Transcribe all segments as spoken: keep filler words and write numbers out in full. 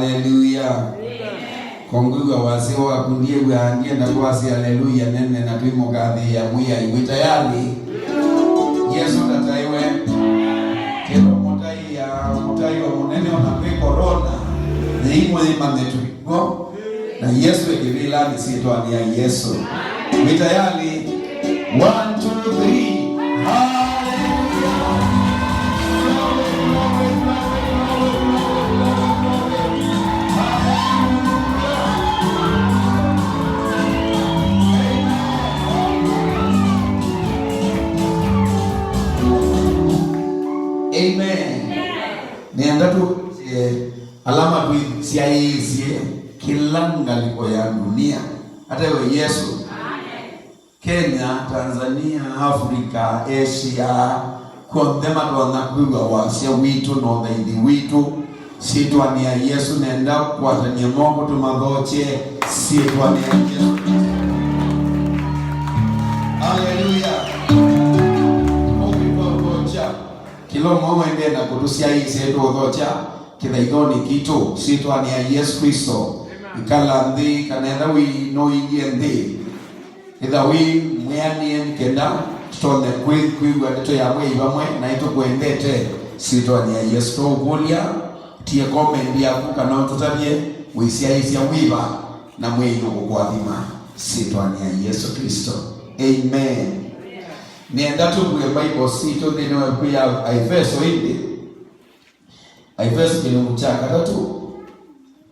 Haleluya. Kongwĩw'a wasya waku, ndiew'a ndienda kwasya haleluya nene na twĩmũkathĩĩa Mwĩai. Wĩ tayari? Yesũ ndataĩwe. Kĩla mũtaĩa mũtaĩo mũnene ona kwĩ korona, yĩimũyĩmanye twĩkw'o. Na Yesũ ĩkĩvĩlanĩ syĩtwanĩ ya Yesũ. Wĩ tayari? One, two, three. Hallelujah. Amen. Nĩenda tũkũlye ala matwĩsyaĩĩsye kĩla ngalĩko ya ndunia, atewe Yesũ. Kenya, Tanzania, Africa, Asia, kw'onthe matonya kwĩw'a wasya witũ na ũthaithi witũ syĩtwanĩ ya Yesũ. Nenda kwatany'a moko tũmathokye syĩtwanĩ ya Yesũ. Haleluya. Moko twathokya. Kĩla ũmwe ũendee na kũtũsyaĩĩsya ĩtũũthokya kĩthaithonĩ kitũ syĩtwanĩ ya Yesũ Klĩsto. Ĩkala nthĩ, kana ethĩwa wĩ no ũilyĩ nthĩ, ĩtha wĩ mwĩanĩe nĩ kenda tũtonye kwĩ- kwĩw'a ndeto ya Mwĩai vamwe naĩ tũkwendete syĩtwanĩ ya Yesũ. Twaũkũlya, tie comment yaku kana ũtũtavye wĩsyaĩĩsya wĩva na Mwĩai nũkũkũathima syĩtwanĩ ya Yesũ Klĩsto. Amen. Nĩenda tũvue Bible sitũ nthĩnĩ wa ĩvuku ya Aefeso ĩndĩ. Aefeso kĩlungu kya katatũ,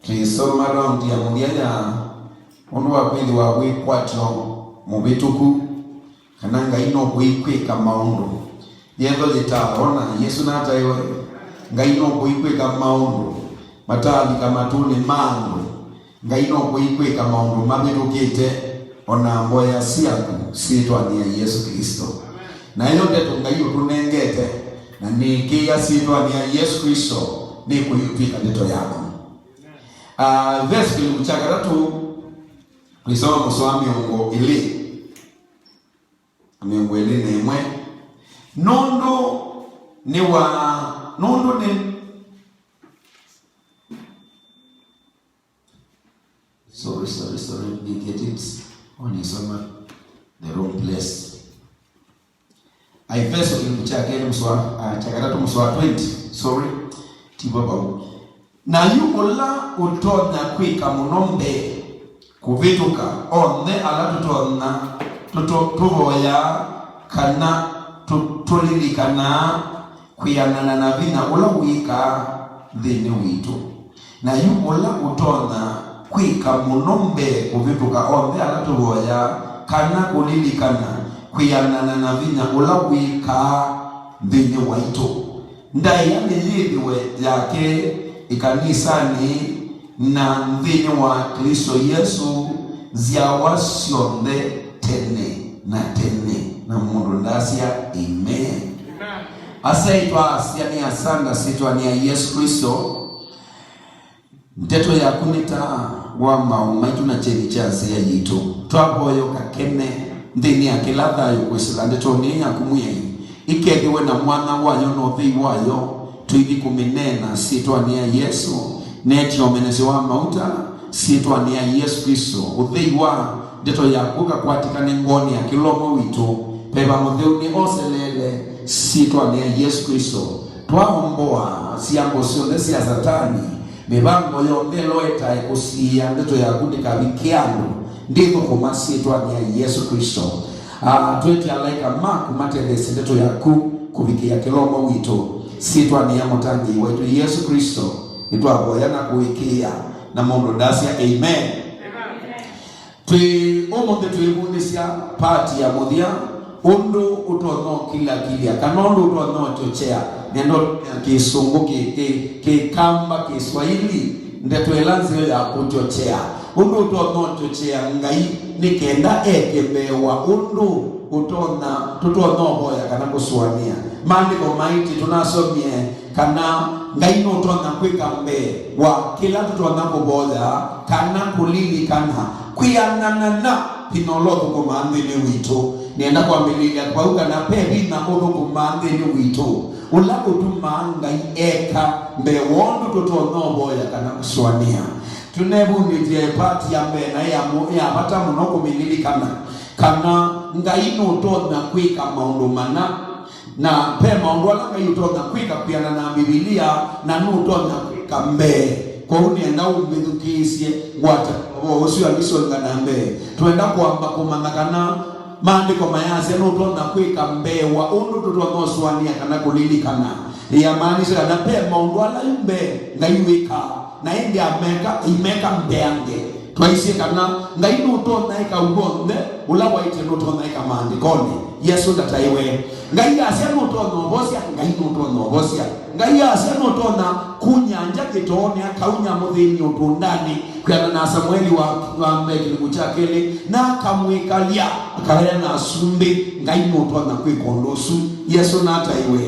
twĩsoma raundi ya mũthya ya ũndũ wa kwĩthĩwa wĩkwatyo mũvĩtũku, kana Ngai nũkũikwĩka maũndũ. Yetho yĩtaa, ona Yesũ nataĩwe, Ngai nũkũikwĩka maũndũ mataalika matũnĩ ma andũ. Ngai nũkũikwĩka maũndũ mavĩtũkĩte o na mboya syaku syĩtwanĩ ya Yesũ Klĩsto. Na ĩyo ndeto Ngai ũtũnengete na nĩĩkĩĩa syĩtwanĩ ya Yesũ Klĩsto nĩkũitw'ĩka ndeto yaku. Ah, verse kĩlungu kya katatũ, tũisoma mũsoa mĩongo ĩlĩ na mĩongo ĩlĩ na ĩmwe. Nũndũ nĩ wa, nũndũ nĩ, sorry, sorry, sorry, did get it. Onisoma the wrong place. Aefeso kĩlungu kya kelĩ mũsoa, ah, kya katatũ mũsoa twenty, sorry, ti vau. Na yu ũla ũtonya kwĩka mũno mbee kũvĩtũka onthe ala tũtonya, tũto- tũvoyaa kana tũ- tũlilikanaa, kwĩanana na vinya ũla wĩkaa nthĩnĩ witũ. Na yu ũla ũtonya kwĩka mũno mbee kũvĩtũka onthe ala tũvoyaa kana kũlilikana, kwĩanana na vinya ũla wĩkaa nthĩnĩ waitũ. Ndaĩa nĩyĩthĩwe yake ĩkanisanĩ na nthĩnĩ wa Klĩsto Yesũ nzyawa syonthe tene na tene. Na mũndũ ndasya, "Amen." Asyai twaasya nĩ asanda syĩtwanĩ ya Yesũ Klĩsto. Ndeto yaku nĩ taa wa maaũ maitũ na kyeni kya nzĩa yitũ. Twavoya ũkakene nthĩnĩ ya kĩla thayũ kwĩsĩla ndetonĩ ĩĩ yaku Mwĩai, ĩkethĩwe na mwanya wayo na ũthei wayo, tũithi kũmĩneena syĩtwanĩ ya Yesũ, neetya ũmanyĩsyo wa mauta syĩtwanĩ ya Yesũ Klĩsto, ũthei wa ndeto yaku ũkakwatĩkane ngoonĩ ya kĩla ũmwe witũ. Veva Mũtheu nĩ oseleele syĩtwanĩ ya Yesũ Klĩsto. Twaomboa syambo syonthe sya Satani, mĩvango yonthe ĩla ũetae kũsiĩĩa ndeto yaku ndĩkavikĩe andũ, ndĩthũkũma syĩtwanĩ ya Yesũ Klĩsto. Ah, twĩtye alaĩka maku matetheesye ndeto yaku kũvikĩĩa kĩla ũmwe witũ. Syĩtwanĩ ya Mũtangĩĩi waitũ Yesũ Klĩsto, nĩtwavoya na kũĩkĩĩa, na mũndũ ndasya, "Amen." Twĩ ũmũnthĩ twĩvundĩsya part ya mũthya, ũndũ ũtonya ũkilakilya, kana ũndũ ũtonya ũchochea. Nenda ũtũmĩa Kĩsũngũ, kĩ, kĩ, Kĩkamba, Kĩswahili, ndeto ĩla nzeo ya kũchochea. Ũndũ ũtonya ũchochea Ngai nĩ kenda eke mbee wa ũndũ ũtonya, tũtonya ũvoya kana kũsũanĩa. Maandĩko maitũ tũnasomie kana Ngai nũtonya kwĩka mbee wa kĩla tũtonya kũvoya kana kũlilikana, kwĩanana na vinya ũla ũthũkũmaa nthĩnĩ witũ. Nĩenda kwambĩlĩlya vau kana ve vinya ũthũkũmaa nthĩnĩ witũ Ũla ũtumaa Ngai eka mbee wa ũndũ tũtonya ũvoya kana kũsũanĩa. Tũnevundĩtye ĩpati ya mbee na ya mũ-, ya vata mũno kũmĩlilikana, kana Ngai nũtonya kwĩka maũndũ mana, na ve maũndũ ala Ngai ũtonya kwĩka kwĩana na Mbivilia, na nũtonya kwĩka mbee. Kwoou nĩenda ũmbĩthukĩĩsye ngwatanĩo ũvoo ũsu angĩsonga na mbee. Twenda kwamba kũmanya kana Maandĩko mayasya nũtonya kwĩka mbee wa ũndũ tũtonya ũsũanĩa kana kũlilikana. Yĩamaanisya kana ve maũndũ ala yu mbee Ngai wĩkaa, na ĩndĩ ameka, aimeka mbeange. Twaisye kana Ngai nũtonya ĩka w'onthe ũla waĩtye nũtonya ĩka Maandĩkonĩ. Yesũ ndataĩwe. Ngai asya nũtonya ũvosya, Ngai nũtonya ũvosya. Ngai asya nũtonya kunya ngya kĩtoonĩ, akaunya mũthĩni ũtũndanĩ, kwĩana na Samueli wa, wa mbee kĩlungu kya kelĩ, na akamwĩkalya, akaea na asumbĩ. Ngai nũtonya kwĩka ũndũ ũsu. Yesũ nataĩwe.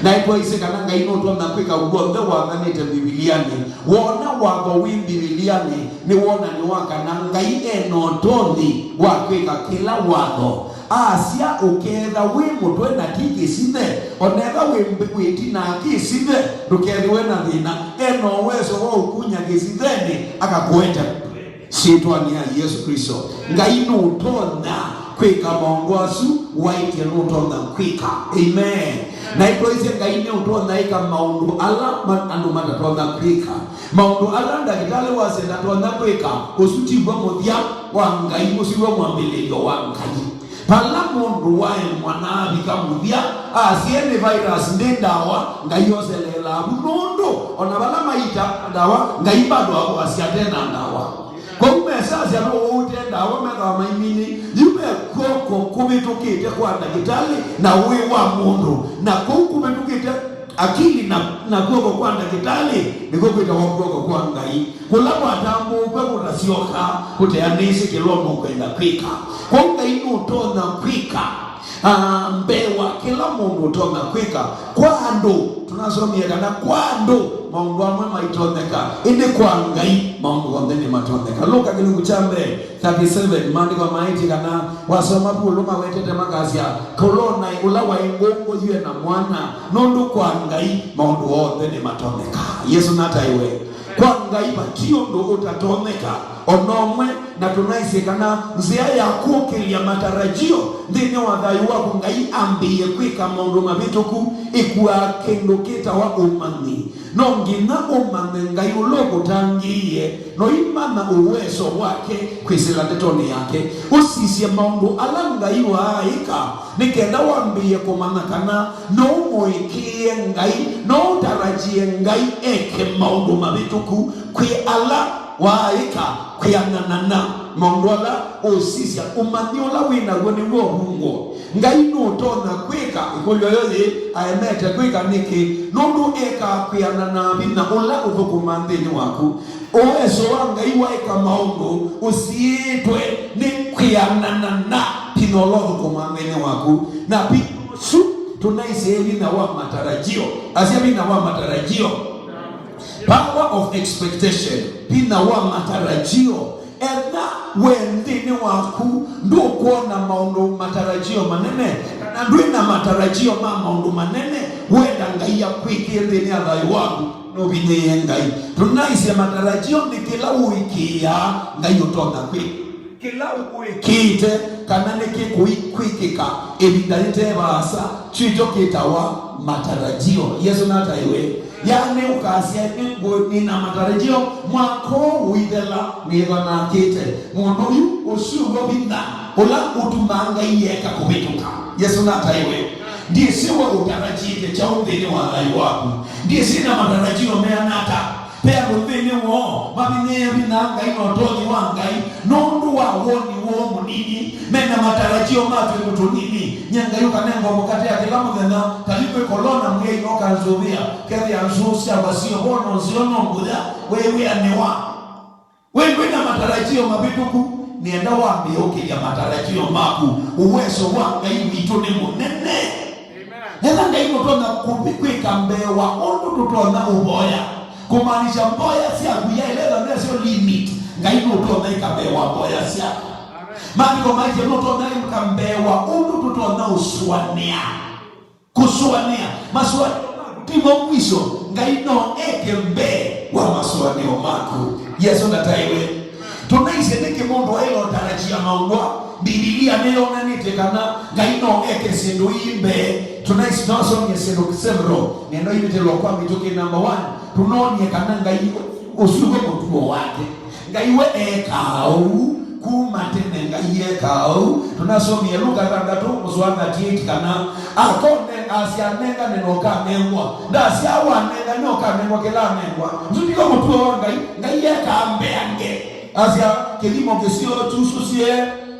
Na nĩtwaisye kana Ngai nũtonya kwĩka w'onthe wathanĩte Mbivilianĩ. Wona watho wĩ Mbivilianĩ nĩ wonany'o wa kana Ngai e na ũtonyi wa kwĩka kĩla watho. Asya, ũketha wĩ mũtwe na ti kĩsithe, o na ethwa wĩ mbĩ-, wĩ ĩtina kĩsithe, ndũkethĩwe na thĩna. E na ũweso wa ũkunya kĩsithenĩ akakũete syĩtwanĩ ya Yesũ Klĩsto. Ngai nũtonya kwĩka maũndũ asu waĩtye nũtonya kwĩka. Amen. Na nĩtwaisye Ngai nĩũtonya ĩka maũndũ ala ma-, andũ matatonya kwĩka. Maũndũ ala ndakĩtalĩ wasya ndatonya kwĩka, ũsu tiw'o mũthya wa Ngai, ũsu w'o mwambĩlĩlyo wa Ngai. Vala mũndũ waemwa na avika mũthya, asye nĩ virus, ndĩ ndawa, Ngai oseleelaa vu, nũndũ o na vala maita ndawa, Ngai bado akwasya ate na ndawa. Kwoou mesasya no ũte ndawa, methĩwa maimini, yu me kw'oko kũvĩtũkĩte kwa ndakĩtalĩ na ũĩ wa mũndũ, na kũu kũvĩtũkĩte akili na, na kw'oko kwa ndakĩtalĩ nĩkw'o kwĩtawa kw'oko kwa Ngai. Kũla kwatambũũkw'a kũtasyoka kũteanĩsye kĩla ũkwenda kwĩka. Kwoou Ngai nũtonya kwĩka, ah, mbee wa kĩla mũndũ ũtonya kwĩka. Kwa andũ, tũnasomie kana kwa andũ maũndũ amwe maitonyeka, ĩndĩ kwa Ngai maũndũ onthe nĩmatonyeka. Luka kĩlungu kya mbee thirty-seven, maandĩko maĩtye kana wasoma vu ũlũ mawetete makasya, Kolonai ũla waĩ ngũngũ yu e na mwana, nũndũ kwa Ngai maũndũ onthe nĩmatonyeka. Yesũ nataĩwe. Kwa Ngai vati ũndũ ũtatonyeka o na ũmwe, na tũnaisye kana nzĩa ya kũkĩlya matarajio nthĩnĩ wa thayũ waku Ngai ambĩĩe kwĩka maũndũ mavĩtũku ĩkuaa kĩndũ kĩtawa ũmanyi. No nginya ũmanye Ngai ũla ũkũtangĩĩe, na ũimanya ũweso wake kwĩsĩla ndetonĩ yake. Ũsisye maũndũ ala Ngai waaĩka nĩ kenda wambĩĩe kũmanya kana no ũmũĩkĩĩe Ngai, no ũtarajie Ngai eke maũndũ mavĩtũku kwĩ ala waaĩka kwĩanana na maũndũ ala ũsisya. Ũmanyi ũla wĩ naw'o nĩw'o ũvungũo. Ngai nũtonya kwĩka ĩkũlyo yo yĩ, aemete kwĩka nĩkĩ? Nũndũ ekaa kwĩanana na vinya ũla ũthũkũmaa nthĩnĩ waku. Ũweso wa Ngai waĩka maũndũ ũsiĩĩtwe nĩ kwĩanana na vinya ũla ũthũkũmaa nthĩnĩ waku. Na vinya ũsu tũnaisye vinya wa matarajio. Asya vinya wa matarajio. Power of expectation. Vinya wa matarajio. Ethĩwa we nthĩnĩ waku ndũkwona maũndũ matarajio manene, kana ndwĩ na matarajio ma maũndũ manene, wenda Ngai akwĩkĩe nthĩnĩ ya thayũ waku, nũvinyĩĩe Ngai. Tũnaisye matarajio nĩ kĩla ũĩkĩĩaa Ngai ũtonya kwĩka. Kĩla ũĩkĩĩte kana nĩkĩkwĩkĩka ĩvinda yĩte vaasa, kyu nĩkyo kĩtawa matarajio. Yesũ nataĩwe. Yaani ũkasya, "Nĩ-, ngũ-, nĩna matarajio mwaka ũũ ũithela nĩthwa nakĩte." Mũndũ ũyu ũsu w'o vinya ũla ũtumaa Ngai eka kũvĩtũka. Yesũ nataĩwe. Ndyĩsĩ we ũtarajĩte kyaũ nthĩnĩ wa thayũ waku. Ndyĩsĩ na matarajio meana ata. Ve andũ nthĩnĩ woo mavinyĩĩe vinya Ngai na ũtonyi wa Ngai nũndũ wa woni woo mũnini. Mena matarajio ma twĩndũ tũnini. Nyie Ngai ũkanengwa mũkate ya kĩla mũthenya, ta yu kwĩ kolona mwĩai no kanzũvĩa, kethĩa nzũũ syakwa syo vo no nzeo no ngũya, wĩw'ĩanĩwa. We ndwĩ na matarajio mavĩtũku, nĩenda wambĩe ũkĩlya matarajio maku. Ũweso wa Ngai witũ nĩ mũnene. Ethĩwa Ngai nũtonya kũvi-, kwĩka mbee wa ũndũ tũtonya ũvoya, kũmaanisya mboya syaku yaĩle ĩthwa nesyo limit, Ngai nũtonya ĩka mbee wa mboya syaku. Maandĩko maisye nũtonya ĩka mbee wa ũndũ tũtonya ũsũanĩa. Kũsũanĩa. Masũanĩo Imo mwisho, Ngai no eke mbee wa masũanĩo maku. Yesũ ndataĩwe. Tũnaisye nĩkĩ mũndũ aĩle ũtarajia maũndũ aa? Mbivilia nĩyonanĩtye kana Ngai no eke syĩndũ ii mbee. Tũnaisye, twasomie syĩndũ several. Neno ivĩtĩlwa kwa mĩtũkĩ. Number one, tũnoonie kana Ngai ũsu nĩ mũtuo wake. Ngai we ekaa ũu kuma tene, Ngai ekaa ũu. Tũnasomie Luka thanthatũ mũsoa thirty-eight kana akone, asya, "Nengane na ũkanengwa." Ndasya, "Wanengane ũkanengwa kĩla anengwa." Ũsu tiw'o mũtuo wa Ngai. Ngai ekaa mbeange. Asya, "Kĩthimo kĩseo kyusũsye,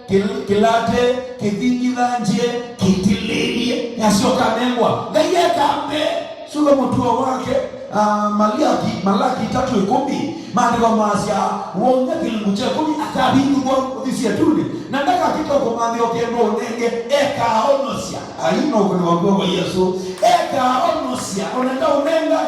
kĩ-, kĩlate, kĩthingithangie, kĩtilĩlye." Asya ũkanengwa. Ngai ekaa mbee. Suka mũtuo wake. Ah, Malaki, Malaki itatũ ĩkũmi, maandĩko maasya, "Wonya kĩlungu kya ĩkũmi akavingũa ũthi syĩtunĩ, na ndakakĩte ũkũmanthĩa ũkenda ũnenge, ekaonosya." Ai, no ũkũnĩ wa kw'oko Yesũ. Ekaonosya, ona ndaũnenga,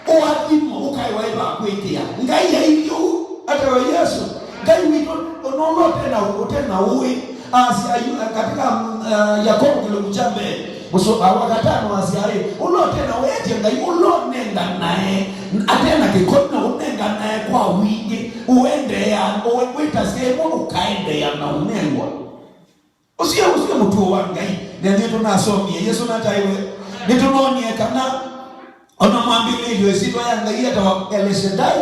ũathimo ũkaĩwa ĩva kwĩkĩa. Ngai ailyĩ ũu, atawa Yesũ. Ngai witũ, nũndũ ũtena, ũtena ũĩ. Asya, Ayu-, katika, mm, uh, Yakobo kĩlungu kya mbee, mũso-, uh, wa katano asya, "Ĩ, ũla ũtena ũetye Ngai, ũla ũnenganae, atena kĩkoni na ũnenganae kwa wingĩ, ũendeea, ũe-, wĩtasya ĩmwe ũkaendeea na ũnengwa." Ũsio, ũsio mũtuo wa Ngai, na nĩtũnasomie, Yesũ nataĩwe, nĩtũnonie kana ona mwambĩlĩlyo, ĩsyĩtwa ya Ngai yĩtawa El Shaddai.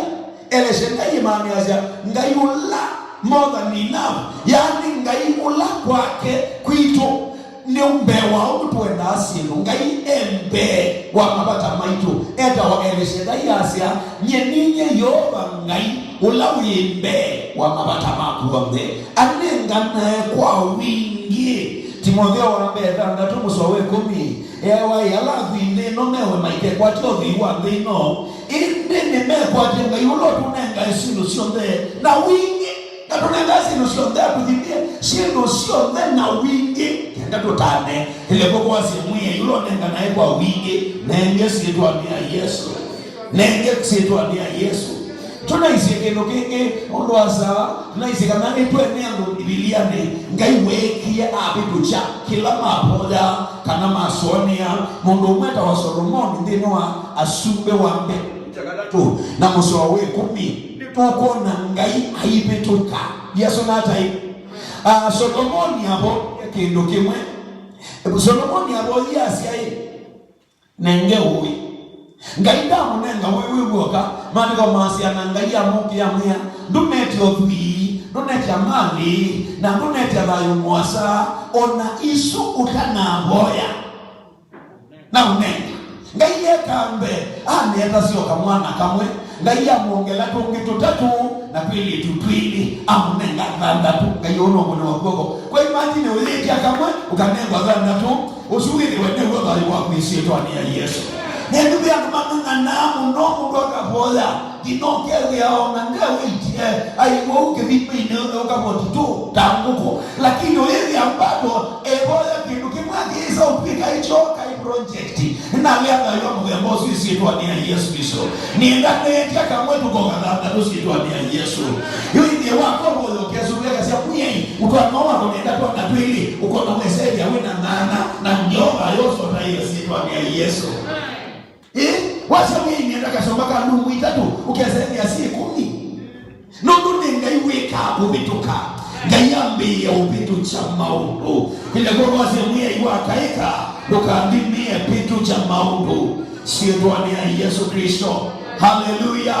El Shaddai ĩmaanĩasya Ngai ũla more than enough, yaani Ngai ũla kwake kwitũ nĩ mbee wa ũndũ tũendaa syĩndũ. Ngai e mbee wa mavata maitũ. Etawa El Shaddai, asya, "Nyie ninyie Yeova Ngai ũla wĩ mbee wa mavata maku onthe, anenganae kwa wingĩ." Timotheo wa mbee thanthatũ mũsoa wa ĩkũmi. Ewa, ĩ ala athwii nthĩ ĩno mewe maikekwatya ũthwii wa nthĩ ĩno, ĩndĩ nĩmekwatye Ngai ũla ũtũnengae syĩndũ syonthe na wingĩ. Ndatũnengae syĩndũ syonthe atũthimie, syĩndũ syonthe na wingĩ, kenda tũtane. Ĩle kwasya Mwĩai ũla ũnenganae kwa wingĩ, nenge syĩtwanĩ ya Yesũ. Nenge syĩtwanĩ ya Yesũ. Tũnaisye kĩndũ kĩngĩ ũndũ wa saa, tũnaisye kana nĩtwene andũ Mbivilianĩ, Ngai weekie avĩtũkya kĩla mavoyaa kana masũanĩa. Mũndũ ũmwe etawa Solomoni nthĩnĩ wa Asumbĩ wa Mbee, Mtakatifu, na mũsoa wa ĩkũmi, nĩtũkwona Ngai aivĩtũka. Yesũ nataĩ. Ah, Solomoni avoya kĩndũ kĩmwe. Solomoni avoyie asya ĩ, Nenge ũĩ. Ngai ndamũnenga ũĩ wĩ w'oka. Maandĩko maasya, na Ngai amũkĩa amwĩa, "Ndũnetya ũthwii, ndũnetya malĩ, na ndũnetya thayũ mũasa, o na isu ũtanavoya, na ũnenga." Ngai ekaa mbee, anetasya o kamwana kamwe. Ngai amwongela tũngĩ tũtatũ, na twĩlĩtu twĩlĩ, amũnenga thanthatũ. Ngai ũũ no mũnene wa kw'oko. Kwa imagine ũyĩtya kamwe, ũkanengwa thanthatũ, ũsu wĩthĩwe nĩw'o thayũ waku ĩsyĩtwanĩ ya Yesũ. Nĩndũ ve andũ mang'ang'anaa mũno, mũndũ akavoya, nginya ũkethĩa o na ndewĩtie, aiw'a ũu kĩthimĩnĩ ũkavoti tu ta ngũkũ. Lakini ũyĩthĩa bado evoya kĩndũ kĩmwe akĩĩsa ũtw'ĩka ĩkyo kai project. Nĩnalea thayũ wa mũthemba ũsu ĩsyĩtwanĩ ya Yesũ Klĩsto. Nĩenda neetya kamwe tũkoka thanthatũ syĩtwanĩ ya Yesũ. Yu ĩthĩe wakwa voya ũkesũvĩa kasya, "Mwĩai, mũtwaano wakwa nenda twana twĩlĩ, ũkona wesethĩa wĩ na nyaanya, na Yeova ayosota ĩsyĩtwanĩ ya Yesũ." Ĩ, wasya, "Mwĩai, nenda kasoma ka ndumu itatũ," ũkesethĩa syĩ ĩkũmi. Nũndũ nĩ Ngai wĩkaa kũvĩtũka. Ngai ambĩĩe ũvĩtũkya maũndũ. Ĩla kwasya Mwĩai wa kaĩka, ndũkanthimĩe vĩtũkya maũndũ syĩtwanĩ ya Yesũ Klĩsto. Haleluya!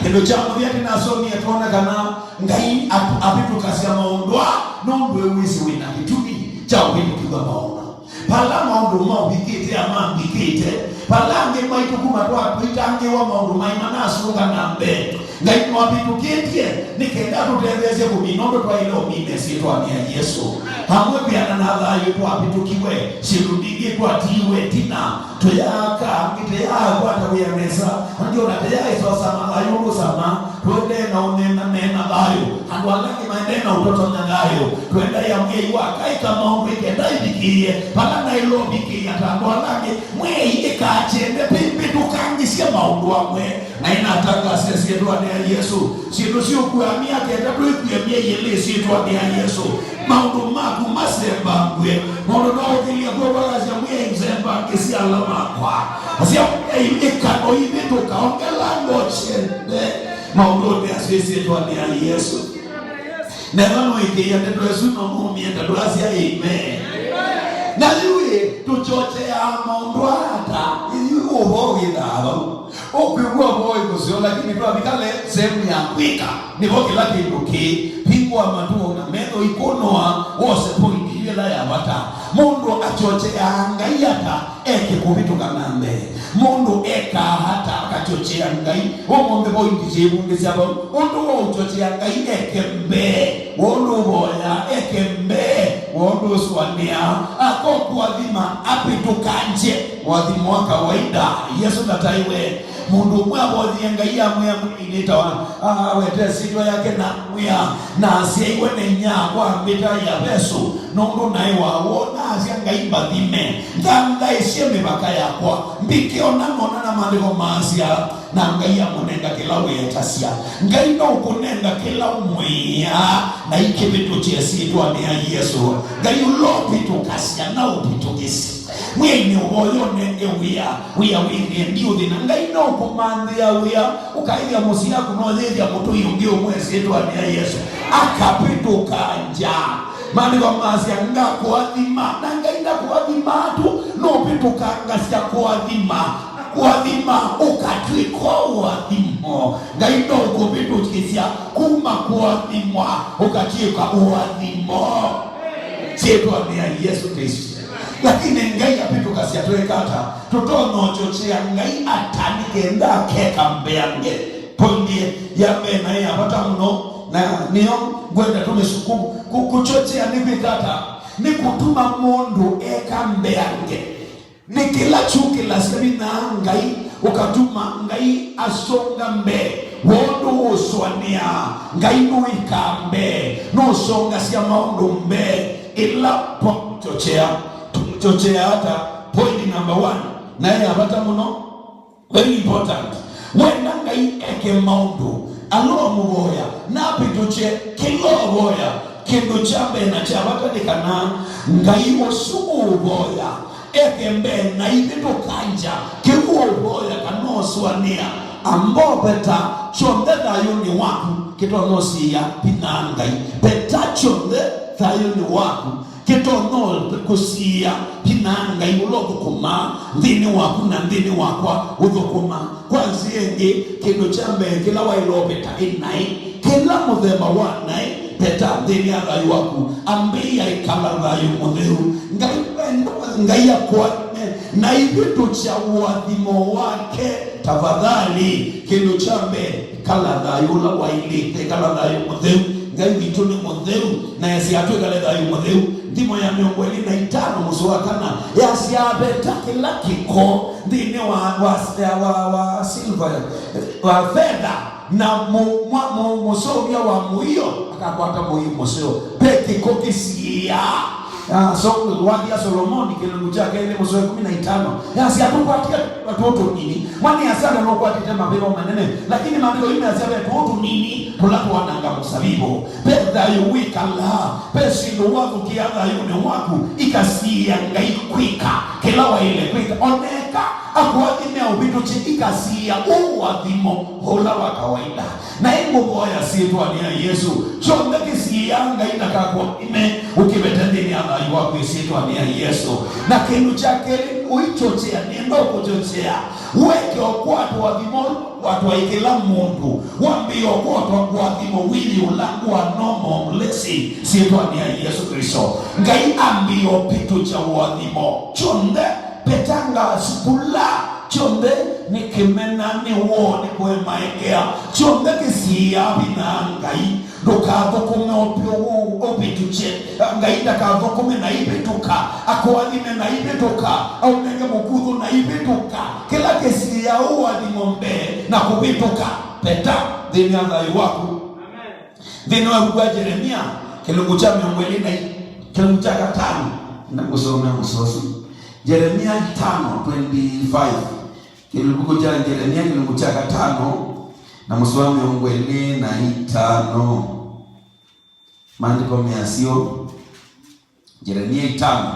Kĩndũ kya mũthya tũnasomie, twona kana Ngai at-, avĩtũkasya maũndũ aa nũndũ ewĩsĩ wĩ na kĩtumi kya ũvĩtũkĩw'a maũndũ. Vala maũndũ maũvikĩte amambikĩte, vala angĩ maitũ kuma twatũitangĩĩwa maũndũ maĩ manasũnga na mbee, Ngai nĩwavĩtũkĩtye nĩ kenda atũtetheesye kũmina ũndũ twaĩle ũmina ĩsyĩtwanĩ ya Yesũ. Amwe kwĩana na thayũ twavĩtũkiwe, syĩndũ mbingĩ twatiiwe ĩtina, tũyaaka, angĩ tũyaakwata wĩa nesa, angĩ ona tũyaaĩsa ũsama thayũ ũndũ ũsama. Tũendee na ũneena neena thayũ. Andũ ala angĩ maendee na ũtotonya thayũ. Tũendaĩa Mwĩai wa kaĩka maũndũ ĩkenda ĩvikĩĩe vala naĩle ũvikĩĩa ta andũ ala angĩ. Mwĩai ĩkakyende pĩmbĩtũkangĩsye maũndũ amwe. Na ĩnatangasya syĩtwanĩ ya Yesũ, syĩndũ syũkua myaka ĩtatũ ĩkue myei ĩlĩ syĩtwanĩ ya Yesũ. Maũndũ maku masembangw'e. Mũndũ no ũkĩlya kw'oko akasya, "Mwĩai, nzembangĩsye ala makwa." Asya, Ĩkano ivĩtũka, ongela ngoo syende maũndũnĩ asu ĩsyĩtwanĩ ya Yesũ. Na ĩla nũĩkĩĩa ndeto ĩsu, no mũmie ta ndwasya amen. Na yu ĩ, tũchocheaa maũndũ ata? Yu ũvoo wĩthaa vau. Ũkwĩw'a ũvoo ĩkũseo, lakini twavika le sehemu ya kwĩka, nĩvo kĩla kĩndũ kĩĩ. Vingũa matũ na metho ikũnũa, wose point yu ĩla ya vata. Mũndũ achocheaa Ngai ata eke kũvĩtũka na mbee? Mũndũ ekaa ata akachochea Ngai? Ũmũnthĩ point syĩvundĩsya vau. Ũndũ wa ũchochea Ngai eke mbee, wa ũndũ ũvoyaa eke mbee, wa ũndũ ũsũanĩaa akokũathima apĩtũkangye ũathimo wa kawaida. Yesũ ndataĩwe. Mũndũ ũmwe avoyie Ngai amwĩa mwĩainĩ ta wa, ah, awete syĩtwa yake na amwĩa, "Nasyaĩwe nĩ inyia-akwa ambĩta Yavesu, nũndũ naĩ wa woo, na asya, 'Ngai mbathime, nthangaĩsye mĩvaka yakwa, mbike ona nona na maandĩko maasya.'" Na Ngai amũnenga kĩla weetasya. Ngai no ũkũnenga kĩla ũmwĩaa na ikĩvĩtũkye syĩtwanĩ ya Yesũ. Ngai ũla ũvĩtũkasya na ũvĩtũkĩsye. Mwĩainĩ ũvoya ũnenge wĩa, wĩa wĩthĩe ndiũthĩna. Ngai no ũkũmanthĩa wĩa, ũkaĩthya mũsyĩ yaku no yĩthya mũtũi ũngĩ ũmwe ĩsyĩtwanĩ ya Yesũ, akavĩtũkangya. Maandĩko maasya, "Ngakũathima." Na Ngai ndakũathimaa tu, nũvĩtũkangasya kũathima. Kũathima ũkatw'ĩka ũathimo. Ngai no ũkũvĩtũkĩsya kuma kũathimwa ũkatw'ĩka ũathimo. Syĩtwanĩ ya Yesũ Klĩsto. Lakini Ngai avĩtũkasya twĩka ata? Tũtonya ũchochea Ngai ata nĩ kenda akeka mbeange? Poindi ya mbee na ya vata mũno, na nĩyo ngwenda tũmĩsuku kũchochea nĩ kwĩka ata? Nĩ kũtuma mũndũ eka mbeange. Nĩ kĩla kyũkĩlasya vinya Ngai, ũkatuma Ngai asonga mbee. Woo ndũũsũanĩaa, Ngai nũĩkaa mbee, nũsongasya maũndũ mbee. Ĩla twachochea, tũchochea ata? Point number one, na ya vata mũno, very important. Wenda Ngai eke maũndũ, ala ũmũvoya, na avĩtũkye kĩla ũvoya. Kĩndũ kya mbee na kya vata nĩ kana Ngai ũsu ũũvoya eke mbee na ivĩtũkangya kĩu ũũvoya kana ũsũanĩa. Amba ũveta kyonthe thayũnĩ waku kĩtonya ũsiĩa vinya Ngai. Veta kyonthe thayũnĩ waku kĩtonya kũsiĩa vinya Ngai ũla ũthũkũmaa nthĩnĩ waku na nthĩnĩ wakwa ũthũkũma. Kwa nzĩa ĩngĩ, kĩndũ kya mbee kĩla waĩle ũveta ĩ naĩ, kĩla mũthemba wa naĩ, veta nthĩnĩ ya thayũ waku, ambĩĩa ĩkala thayũ mũtheu. Ngai wenda Ngai akũathime na ivĩtũkya ũathimo wake. Tafadhali, kĩndũ kya mbee, ĩkala thayũ ũla waĩlĩte, ĩkala thayũ mũtheu. Ngai witũ nĩ mũtheu, na esĩ atwĩkale thayũ mũtheu. Nthimo ya mĩongo ĩlĩ na itano mũsoa wa kana yasya, "Veta kĩla kĩko nthĩnĩ wa, wa, wa, wa silva, wa fetha, na mũ-, mwa-, mũ-, mũseũvya wa mũio akakwata mũio mũseo." Ve kĩko kĩsiĩaa. Ah, so, wathi ya Solomoni kĩlungu kya kelĩ mũsoa wa ĩkũmi na itano yasya, "Tũkwatie tũtũ tũnini." Mwana asanda nũkwatĩte mavĩva manene, lakini maandĩko yu measya ve tũtũ tũnini tũla twananga mũsavivũ. Ve thayũ wĩkalaa, ve syĩndũ wathũkĩa thayũnĩ waku ikasiĩa Ngai kwĩka kĩla waĩle kwĩka. Oneka akũathime ũvĩtũkye ikasiĩa ũathimo ũla wa kawaida. Na ĩngũvoya syĩtwanĩ ya Yesũ, kyonthe kĩsiĩaa Ngai ndakakũathime ũkĩvete nthĩnĩ ya thayũ waku ĩsyĩtwanĩ ya Yesũ. Na kĩndũ kya kelĩ, ũichochea, nĩenda ũkũchochea weke ũkwatwa ũathimo ũla ũkwatwa ĩ kĩla mũndũ, wambĩĩa ũkwatwa ũathimo wĩyĩ ũla ngũa normal blessing syĩtwanĩ ya Yesũ Klĩsto. Ngai ambĩĩa ũvĩtũkya ũathimo kyonthe. Vetanga sukula kyonthe nĩ kĩmena, nĩ woo, nĩ kũemaekea, kyonthe kĩsiĩaa vinya Ngai. Ndũkathũkũme ũvĩtũkye. Ngai ndakathũkũme na ivĩtũka, akũathime na ivĩtũka, aũnenge mũkuthũ na ivĩtũka. Kĩla kĩsiĩaa ũathimo mbee na kũvĩtũka, veta nthĩnĩ ya thayũ waku. Nthĩnĩ wa ĩvuku ya Jeremia, kĩlungu kya mĩongo ĩlĩ na i-, kĩlungu kya katano, na ngũsomea mũsoa ũsu. Jeremia tano twenty-five. Kĩlungu kya Jeremia, kĩlungu kya katano, na mũsoa wa mĩongo ĩlĩ na itano. Maandĩko measya ũũ, Jeremia itano,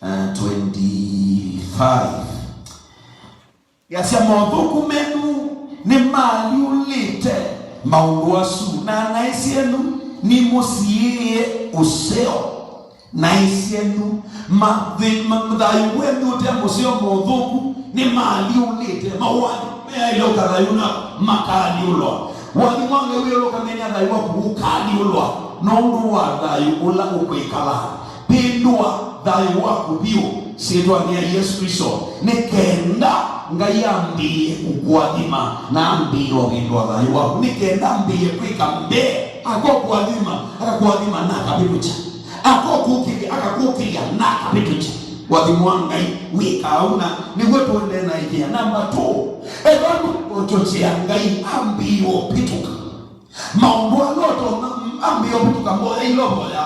uh, twenty-five. Yasya, "Mothũku menyu nĩmaalyũlĩte maũndũ asu, na naĩ syenyu nimũsiĩĩe ũseo." Naĩ syenyu, mathĩ-, ma-, thayũ wenyu ũte mũseo, mothũku nĩmaalyũlĩte. Maũathimo meaĩle ũka thayũ na makaalyũlwa. Ũathimo wa Ngai wĩũlũkanĩe na thayũ waku ũkaalyũlwa nũndũ wa thayũ ũla ũkwĩkala. Vĩndũa thayũ waku vyũ syĩtwanĩ ya Yesũ Klĩsto, nĩ kenda Ngai ambĩĩe kũkũathima na ambĩĩe ũvĩndũa thayũ waku, nĩ kenda ambĩĩe kwĩka mbee. Akokũathima, akakũathima na akavĩtũkya. Akokũkĩlya, akakũkĩlya na akavĩtũkya. Ũathimo wa Ngai wĩkaa ũu, na nĩw'o tũendee na ĩkĩa. Namba two, ethĩwa ndũkũchochea Ngai, ambĩĩa ũvĩtũka. Maũndũ ala ũtonya, ambĩĩa ũvĩtũka mboya ila ũvoya.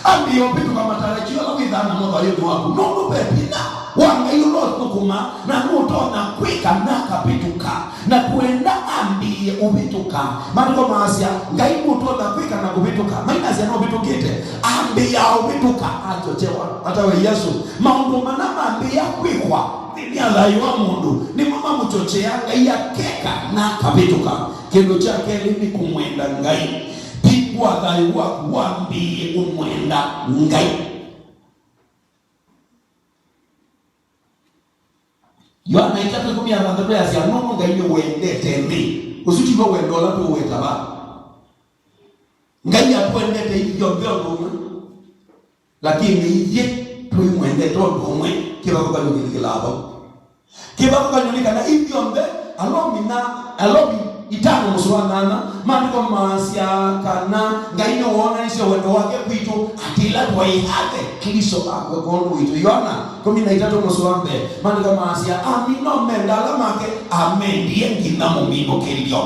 Ambĩĩa ũvĩtũka matarajio ala wĩthaa namo thayũnĩ waku. Nũndũ ve vinya wa Ngai ũla ũthũkũma, na nũtonya kwĩka na akavĩtũka. Na twenda ambĩĩe ũvĩtũka. Maandĩko maasya, Ngai nũtonya kwĩka na kũvĩtũka. Mainasya nũvĩtũkĩte. Ambĩĩa ũvĩtũka achochewa. Ata we Yesũ, maũndũ mana mambĩĩa kwĩkwa nthĩnĩ ya thayũ wa mũndũ, nĩmo mamũchocheaa Ngai akeka na akavĩtũka. Kĩndũ kya kelĩ nĩ kũmwenda Ngai. Vingũa thayũ waku wambĩĩe ũmwenda Ngai. Yoana itatũ ĩkũmi na thanthatũ yasya, "Nũndũ Ngai nĩwendete nthĩ." Ũsu tiw'o wendo ũla tũũweta vaa. Ngai atũendete ithyonthe ũndũ ũmwe, lakini ithyĩ tũimwendete ũndũ ũmwe. Kĩvathũkany'o kĩthikĩlaa vau. Kĩvathũkany'o nĩ kana ithyonthe, Alomi na, Alomi itano mũsoa wa nyanya, maandĩko maasya kana Ngai nĩwoonanisye wendo wake kwitũ, atĩ ĩla twaĩ athe, Klĩsto akw'a kwondũ witũ. Yoana ĩkũmi na itatũ mũsoa wa mbee, maandĩko maasya, "Ami no menda ala make, amendie nginya mũminũkĩlyo."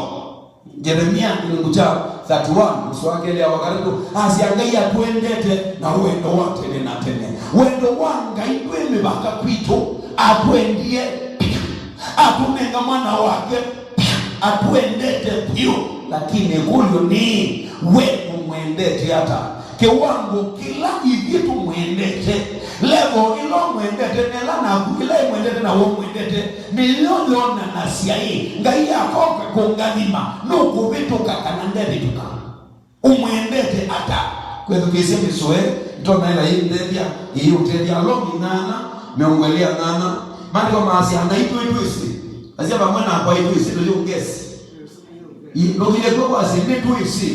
Jeremia kĩlungu kya thirty-one, mũsoa wa kelĩ ya wakatatũ, asya, "Ngai atwendete na wendo wa tene na tene." Wendo wa Ngai ndwĩ mĩvaka kwitũ. Atwendie, atũnenga mwana wake, atwendete vyũ. Lakini ĩkũlyo nĩ, we ũmwendete ata? Kĩwango kĩla ithyĩ tũmwendete, level ĩla ũmwendete, na ĩla naku ĩla ĩmwendete na we ũmwendete, nĩyo yonanasya ĩ Ngai akoka kũngathima, nũkũvĩtũka kana ndevĩtũka. Ũmwendete ata? Kwĩthukĩĩsya mĩsoe, nĩtona ĩla yĩndethya, ĩyĩũtethya. Alomi nyanya, mĩongo ĩlĩ na nyanya, maandĩko maasya, "Naitũ nĩtwĩsĩ." Asya vamwe nakwa, "Nĩtwĩsĩ, tũyĩũngesi." Ndũkilye kw'oko asye, "Nĩtwĩsĩ."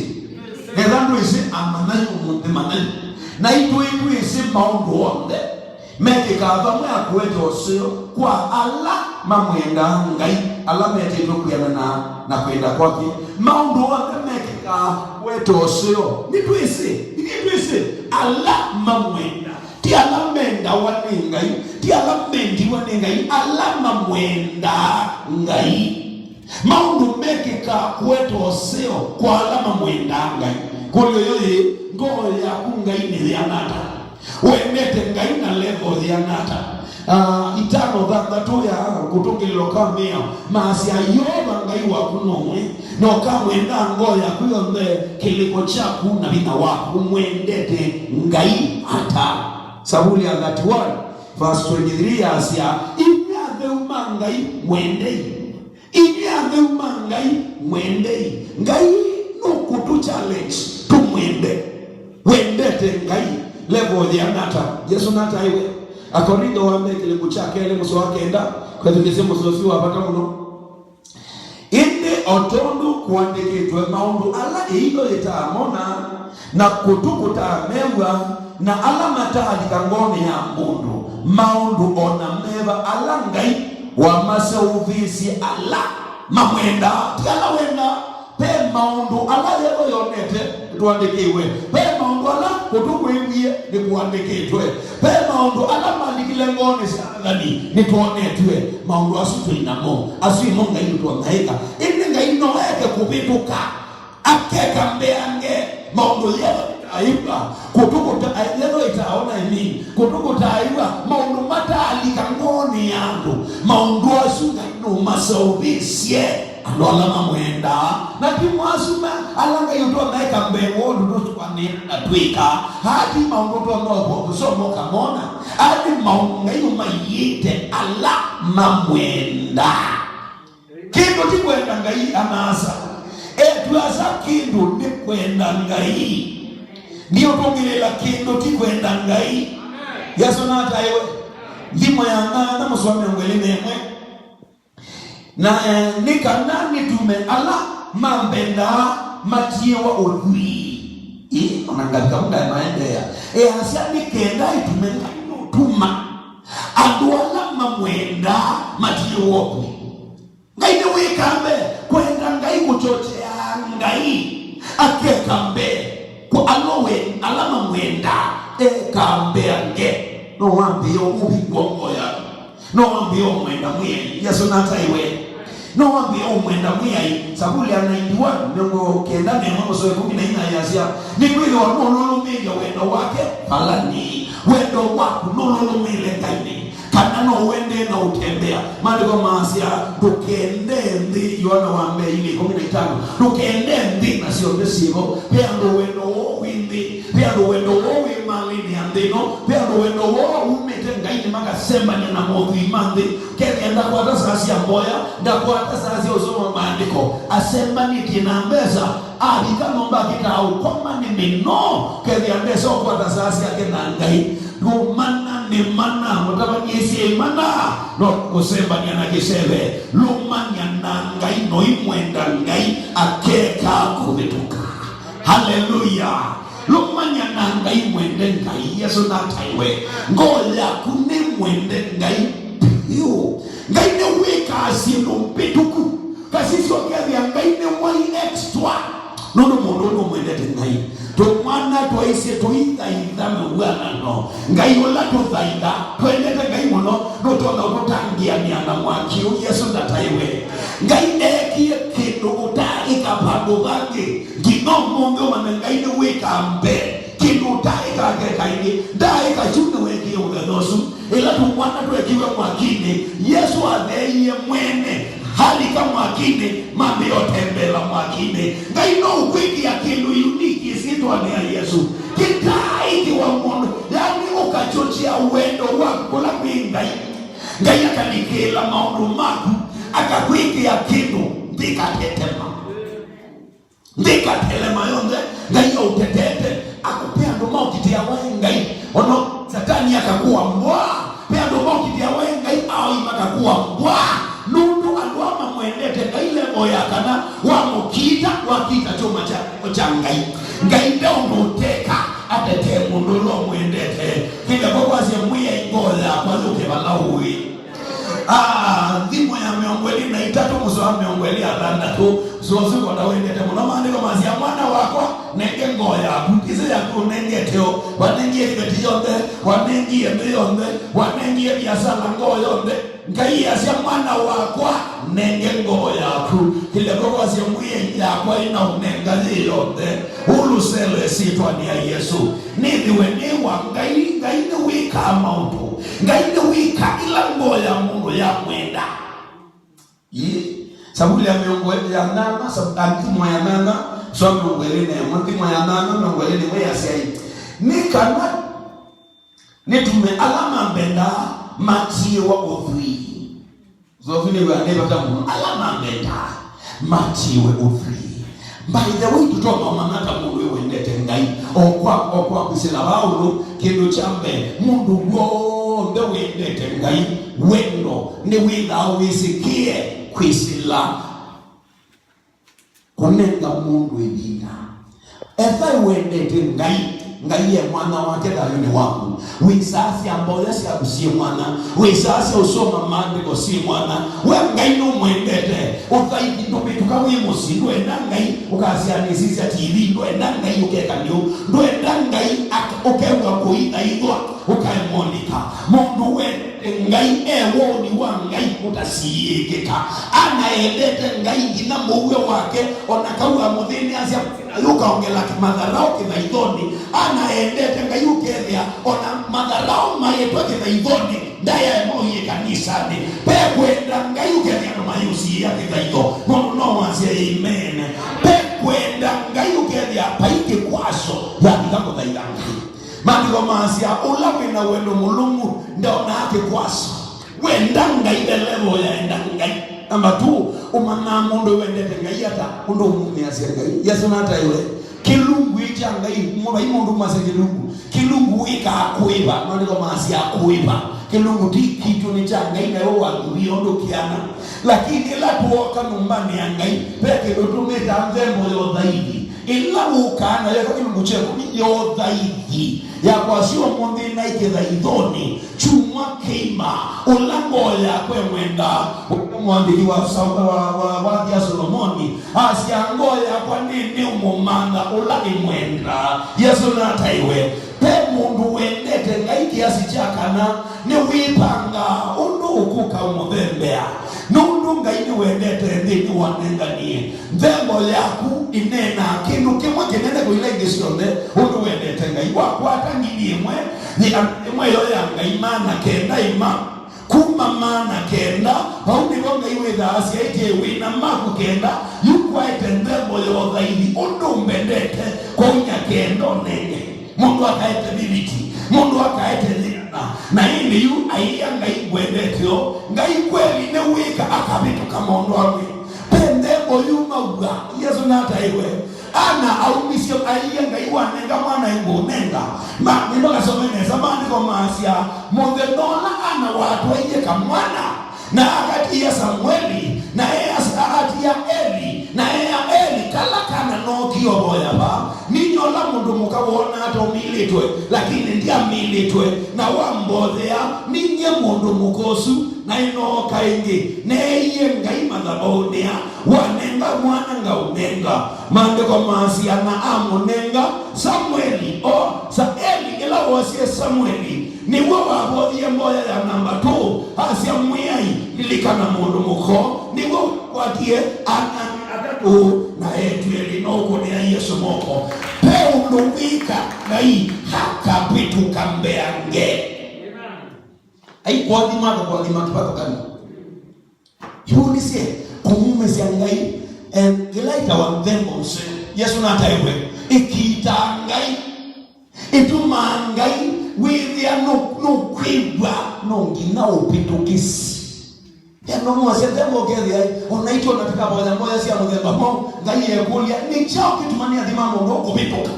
Ethĩwa ndwĩsĩ, amanya yu ũmũnthĩ, manya yu. "Naitũ nĩtwĩsĩ maũndũ onthe mekĩkaa vamwe na kũete ũseo kwa ala mamwendaa Ngai, ala metĩtwe kwĩanana na kwenda kwake." Maũndũ onthe mekĩkaa kũete ũseo. Nĩtwĩsĩ, ithyĩ twĩsĩ ala mamwenda. Ti ala mendawa nĩ Ngai, ti ala mendiwa nĩ Ngai, ala mamwendaa Ngai. Maũndũ mekĩkaa kũete ũseo kwa ala mamwendaa Ngai. Kũlyo yo yĩ, ngoo yaku Ngai nĩ yĩana ata? Wendete Ngai na level yĩana ata? Ah, itano thanthatũ ya kũtũngĩlĩlwa kwa mĩao, maasya, "Yeova Ngai waku nũmwe, na ũkamwenda ngoo yaku yonthe, kĩlĩko kyaku na vinya waku." Ũmwendete Ngai ata? Savuli ya thirty-one, verse twenty-three yasya, "Inyuĩ atheu ma Ngai, mwendei." Inyuĩ atheu ma Ngai, mwendei. Ngai nũkũtũ challenge tũmwende. Wendete Ngai level yĩana ata? Yesũ nataĩwe. Akorintho wa mbee kĩlungu kya kelĩ mũsoa wa kenda, kwĩthukĩĩsya mũsoa ũsu wa vata mũno. Ĩndĩ o tondũ kũandĩkĩtwe, "Maũndũ ala ĩitho yĩtaamona, na kũtũ kũtaamew'a, na ala mataalika ngoonĩ ya mũndũ, maũndũ o na meva ala Ngai wamaseũvĩsye ala mamwendaa." Ti ala wendaa. Ve maũndũ ala yetho yonete, nĩtũandĩkĩiwe. Ve maũndũ ala kũtũ kwĩw'ie, nĩkũandĩkĩtwe. Ve maũndũ ala malikile ngoonĩ sya athani, nĩtwonetw'e. Maũndũ asu twĩ namo. Asu ĩmo Ngai nĩtwonyaĩka. Ĩndĩ Ngai no eke kũvĩtũka. Akeka mbeange maũndũ yetho ĩtaaĩw'a, kũtũ kũta-, yetho ĩtaaona, I mean, kũtũ kũtaaĩw'a, maũndũ mataalika ngoonĩ ya andũ. Maũndũ asu Ngai nũmaseũvĩsye andũ ala mamwendaa. Na ti mo asu ma ala Ngai ũtonya eka mbee wa ũndũ tũsũanĩa na twĩka. Aa ti maũndũ ũtonya ũvo kũsoma ũkamona. Aa nĩ maũndũ Ngai ũmaiĩte ala mamwendaa. Kĩndũ ti kwenda Ngai, ana-a-asa. Etu-a-asa, kĩndũ nĩ kwenda Ngai. Ndiũtũngĩlĩla kĩndũ ti kwenda Ngai. Yesũ nataĩwe. Nthimo ya nyanya mũsoa mĩongo ĩlĩ na ĩmwe. Na, eh, nĩ kana nĩtume ala mambendaa matiĩwa ũthwii. Ĩ, ona ngalika ndaĩ maendeea. Easya nĩ kenda ĩtume Ngai nũtuma andũ ala mamwendaa matiĩwa ũthwii. Ngai nĩwĩkaa mbee, kwenda Ngai kũchocheaa Ngai akeka mbee, kwa alo we, ala mamwendaa eka mbeange. No wambĩĩe ũvingwa ngoo yaku. No wambĩĩe ũmwenda Mwĩai. Yesũ nataĩwe. No wambĩĩe ũmwenda Mwĩai. Savuli ya ninety-one, mĩongo kenda na ĩmwe mũsoa ĩkũmi na inya yasya, nĩkwĩthĩwa nũlũlũmĩĩlye wendo wake vala nĩĩ. Wendo waku nũlũlũmĩĩle Ngai nĩĩ. Kana no ũendee na ũtembea. Maandĩko maasya, ndũkende nthĩ, Yoana wa mbee ilĩ ĩkũmi na itano, ndũkende nthĩ na syonthe syĩvo. Ve andũ wendo woo wĩ nthĩ, ve andũ wendo woo wĩ malĩnĩ ya nthĩ ĩno, ve andũ wendo woo umĩte Ngainĩ makasembany'a na mothwii ma nthĩ. Kethĩa ndakwata saa sya mboya, ndakwata saa sya ũsoma maandĩko, asembanĩtye na mbesa, avika nyũmba akĩtaa ũkoma nĩ mĩnoo, kethĩa ndesa ũkwata saa syake na Ngai. Lũmana nĩ mana, mũtavany'e ĩsyĩ mana, no kũsembany'a na kĩseve. Lũmany'a na Ngai, no imwenda Ngai, akeka kũvĩtũka. Haleluya! Lũmany'a na Ngai, mwende Ngai. Yesũ nataĩwe. Ngoo yaku nĩ mwende Ngai vyũ. Ngai nĩwĩkaa syĩndũ mbĩtũku. Kasisyo kethĩa Ngai nĩ mwai extra. Nũndũ mũndũ ũyũ nũmwendete Ngai. Tũmwana twaisye tũithaitha mĩw'anano. Ngai ũla tũthaitha, twendete Ngai mũno, nũtonya ũtũtangĩanĩa na mwaki ũũ. Yesũ ndataĩwe. Ngai eekie kĩndũ ũtaaĩka vandũ vangĩ. Nginya ũmũnthĩ ũmanye Ngai nĩwĩkaa mbee. Kĩndũ ũtaaĩka akeka ĩngĩ. Ndaaĩka kyu nĩweekie mũthenya ũsu. Ĩla tũmwana twekiwe mwakinĩ, Yesũ atheeie mwene, alika mwakinĩ, mambĩĩa ũtembeela mwakinĩ. Ngai no ũkwĩkĩa kĩndũ unique ĩsyĩtwanĩ ya Yesũ. Kĩtaaĩkĩwa mũndũ, yaani ũkachochea wendo waku kũla kwĩ Ngai. Ngai akalikĩĩla maũndũ maku, akakwĩkĩa kĩndũ nthĩ ĩkatetema. Nthĩ ĩkatelema yonthe, Ngai aũteteete, akũpe andũ ma ũkitĩa waĩ Ngai. Ona Satani akakũa mbwaa, ve andũ ma ũkitĩa waĩ Ngai, aoi makakũa mbwaa. Nũndũ andũ aa mamwendete Ngai level ya kana wamũkiita, wakiita kyũma kya, kya Ngai. Ngai nde ũndũ ũteka atetee mũndũ ũla ũmwendete. Kĩleko kwasya, Mwĩai, ngoo yakwa yũke vala ũĩ. Ah, nthimo ya mĩongo ĩlĩ na itatũ mũsoa mĩongo ĩlĩ na thanthatũ, mũsoa ũsu ngwenda wendete mũno. Maandĩko masya, "Mwana wakwa, nenge ngoo yaku, ĩsu yaku ũnengete o, wanengie iveti yonthe, wanengie nthĩ yonthe, wanengie viasala ngoo yonthe." Ngai asya, "Mwana wakwa, nenge ngoo yaku." Kĩleko kwasya, "Mwĩai, yakwa ĩna ũnenga yĩ yonthe, ũlũselo ĩsyĩtwanĩ ya Yesũ." Nĩthĩwe nĩ wa Ngai, Ngai nĩwĩkaa maũndũ. Ngai nĩwĩkaa ĩla ngoo ya mũndũ yamwenda. Ĩĩ, Savuli ya mĩongo ĩlĩ ya nyanya, Sav-, a, nthimo ya nyanya, sua mĩongo ĩlĩ na ĩmwe, nthimo ya nyanya, mĩongo ĩlĩ na ĩmwe yasya ĩ, "Nĩ kana nĩtume ala mambendaa matiĩwa ũthwii." Nzovi nĩ wĩa nĩ vata mũno. Ala mambendaa matiĩwe ũthwii. By the way, tũtonya ũmanya ata mũndũ ũyũ wendete Ngai? O kwa, o kwa kwĩsĩla Vaũlũ, kĩndũ kya mbee, mũndũ w'onthe wendete Ngai, wendo nĩwĩthaa wĩsĩkĩe kwĩsĩla kũnenga mũndũ ĩvinda. Ethai wendete Ngai, Ngai e mwanya wake thayũnĩ waku. Wĩsaasya mboya syaku syĩ mwanya. Wĩsaasya ũsoma maandĩko syĩ mwanya. We Ngai nũmwendete. Ũthaithi ndũvĩtũka wĩ mũsyĩ. Ndwenda Ngai ũkasya nĩsisya T V. Ndwenda Ngai ũkeka nĩũ. Ndwenda Ngai ak-, ũkew'a kũithaithwa. Ũkaemonĩka. Mũndũ wendete Ngai e woni wa Ngai ũtasiĩĩkĩka. Ana endete Ngai nginya mũuo wake, ona kau amũthĩnĩasya, na yũkaongela kĩmatharaũ kĩthaithonĩ. Ana endete Ngai ũkethĩa ona matharaũ maĩtwe kĩthaithonĩ, ndayaema ũiĩ kanisanĩ. Ve kwenda Ngai ũkethĩa andũ mayũsiĩa kĩthaitho, mũndũ no wasye, "Amen." Ve kwenda Ngai ũkethĩa vai kĩkwaso yavika kũthaitha Ngai. Maandĩko maasya, "Ũla wĩ na wendo mũlũmu ndoonaa kĩkwaso." Wenda Ngai, the level ya enda Ngai. Namba two, ũmanyaa mũndũ wendete Ngai ata, ũndũ ũmumĩasya Ngai. Yesũ nataĩwe. Kĩlungu ĩ kya Ngai, mũ-, vai mũndũ umasya kĩlungu. Kĩlungu wĩkaa kũĩva, maandĩko maasya kũĩva. Kĩlungu ti kitũ, nĩ kya Ngai, nawe wathuvie ũndũ kĩana. Lakini ĩla twoka nyũmbanĩ ya Ngai, ve kĩndũ tũmĩtaa nthembo ya ũthaithi. Ĩla wũkaa nayo, eka kĩlungu kya ĩkũmi, ya ũthaithi, ya kwasya ũmũnthĩ naĩ kĩthaithonĩ, kyumwa kĩima, ũla ngoo yakwa ĩmwendaa, ũla mũandĩki wa sa-, wa, wa, wa wathi ya Solomoni asya, ngoo yakwa nĩnĩũmũmantha ũla ĩmwendaa. Yesũ nataĩwe. Ve mũndũ wendete Ngai kĩasi kya kana nĩwĩvangaa ũndũ ũkũka ũmũthembea, nũndũ Ngai nĩwendete nthĩ, nĩwanenganie. Nthembo yaku ĩneenaa kĩndũ kĩmwe kĩnene kwĩ ila ingĩ syonthe, ũndũ wendete Ngai. Wakwata ngili ĩmwe, yĩ-, ĩmwe yo ya Ngai, maana kenda ĩma, kuma maana kenda, vau nĩvo Ngai wĩthaa asyaĩtye wĩna maku kenda, yu kwaete nthembo ya ũthaithi, ũndũ ũmbendete, kwa ũnya kenda ũnenge. Mũndũ akaete viviti, mũndũ akaete yĩana, na ĩndĩ yu aiĩa Ngai ngwendete o. Ngai kweli nĩwĩka akavĩtũka maũndũ amwe. Ve nthembo yumaw'a, Yesũ nataĩwe. Ana aumisye aiĩa Ngai, wanenga mwana, ĩngũnenga. Ma, nĩndo kasome nesa, maandĩko maasya, mũthenya ũla Ana watwaie kamwana, na akatiĩa Samueli, na eas-, atia Eli, na ea Eli, kala kana nookie ũvoya va, ninyie ũla mũndũ mũka wonaa ta ũmilĩtwe, lakini ndiamilĩtwe, na wambothea, ninyie mũndũ mũka ũsu, na ĩnooka ĩngĩ, neeie Ngai mathabaũnĩa, wanenga mwana ngaũnenga. Maandĩko maasya, na amũnenga Samueli, o, Sa-, Eli, ĩla woosie Samueli, nĩw'o wavothie mboya ya namba two, asya, Mwĩai, lilikana mũndũ mũko, nĩw'o wakwatie ana atatũ na eĩtu elĩ, no ũkũnĩa Yesũ moko. Ve ũndũ wĩka Ngai akavĩtũka mbeange. Aikũathima, akakũathima kĩvathũkany'o. Yu nĩsye kũmumĩsya Ngai, em, ĩla ĩtawa nthembo nzeo. Yesũ nataĩwe, ĩkiitaa Ngai, ĩtumaa Ngai wĩthĩa nũ-, nũkwĩw'a, no nginya ũvĩtũkĩsye. Eno mwasya nthembo ũkethĩa, o naitũ ona tũkavoya mboya sya mũthemba mwaũ, Ngai ekũlya, nĩ kyaũ kĩtuma nĩathima mũndũ kũvĩtũka?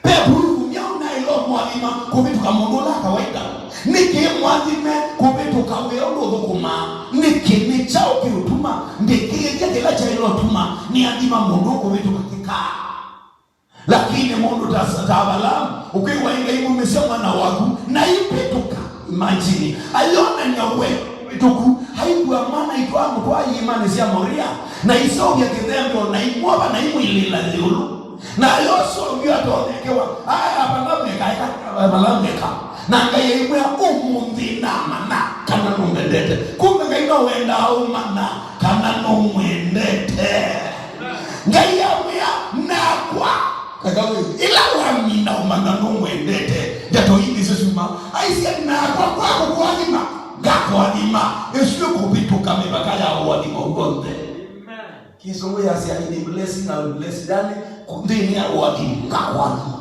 Ve vurugu myaũ naĩle ũmũathima kũvĩtũka mũndũ ũla kawaida? Nĩkĩ mũathime kũvĩtũka wĩa ũndũ ũthũkũmaa? Nĩkĩ? Nĩ kyaũ kĩũtuma ndĩkĩĩthya kĩla kyaĩle ũtuma nĩathima mũndũ kũvĩtũka kĩkaa? Lakini mũndũ ta, ta Avalaamu, ũkwĩw'a Ngai mumĩsya mwana waku, na ivĩtũka. Imagine, ayonany'a we ũvĩtũku, aiw'a mwana itwa amũtwaa iĩmanĩ sya Moria, na iseũvya kĩthembeo, na imwova, na imwilĩĩla ĩũlũ. Na ayoseũvya atonyekewa, aya Avalaamu eka, eka, Avalaamu eka. Na Ngai aimwĩa, ũmũnthĩ namanya kana nũmbendete. Kumbe Ngai no wendaa ũmanya kana nũmwendete. Ngai amwĩa, nakwa. Kaka we, ĩla wamina ũmanya nũmwendete, ndeto ii nĩsyo syuma. Aisye, nakwa kwa kũkũathima, ngakũathima. Ĩsu ĩkũvĩtũka mĩvaka ya ũathimo w'onthe. Kĩsũngũ yasya, "In blessing I will bless," yani, nthĩnĩ ya ũathimo, ngakũathima.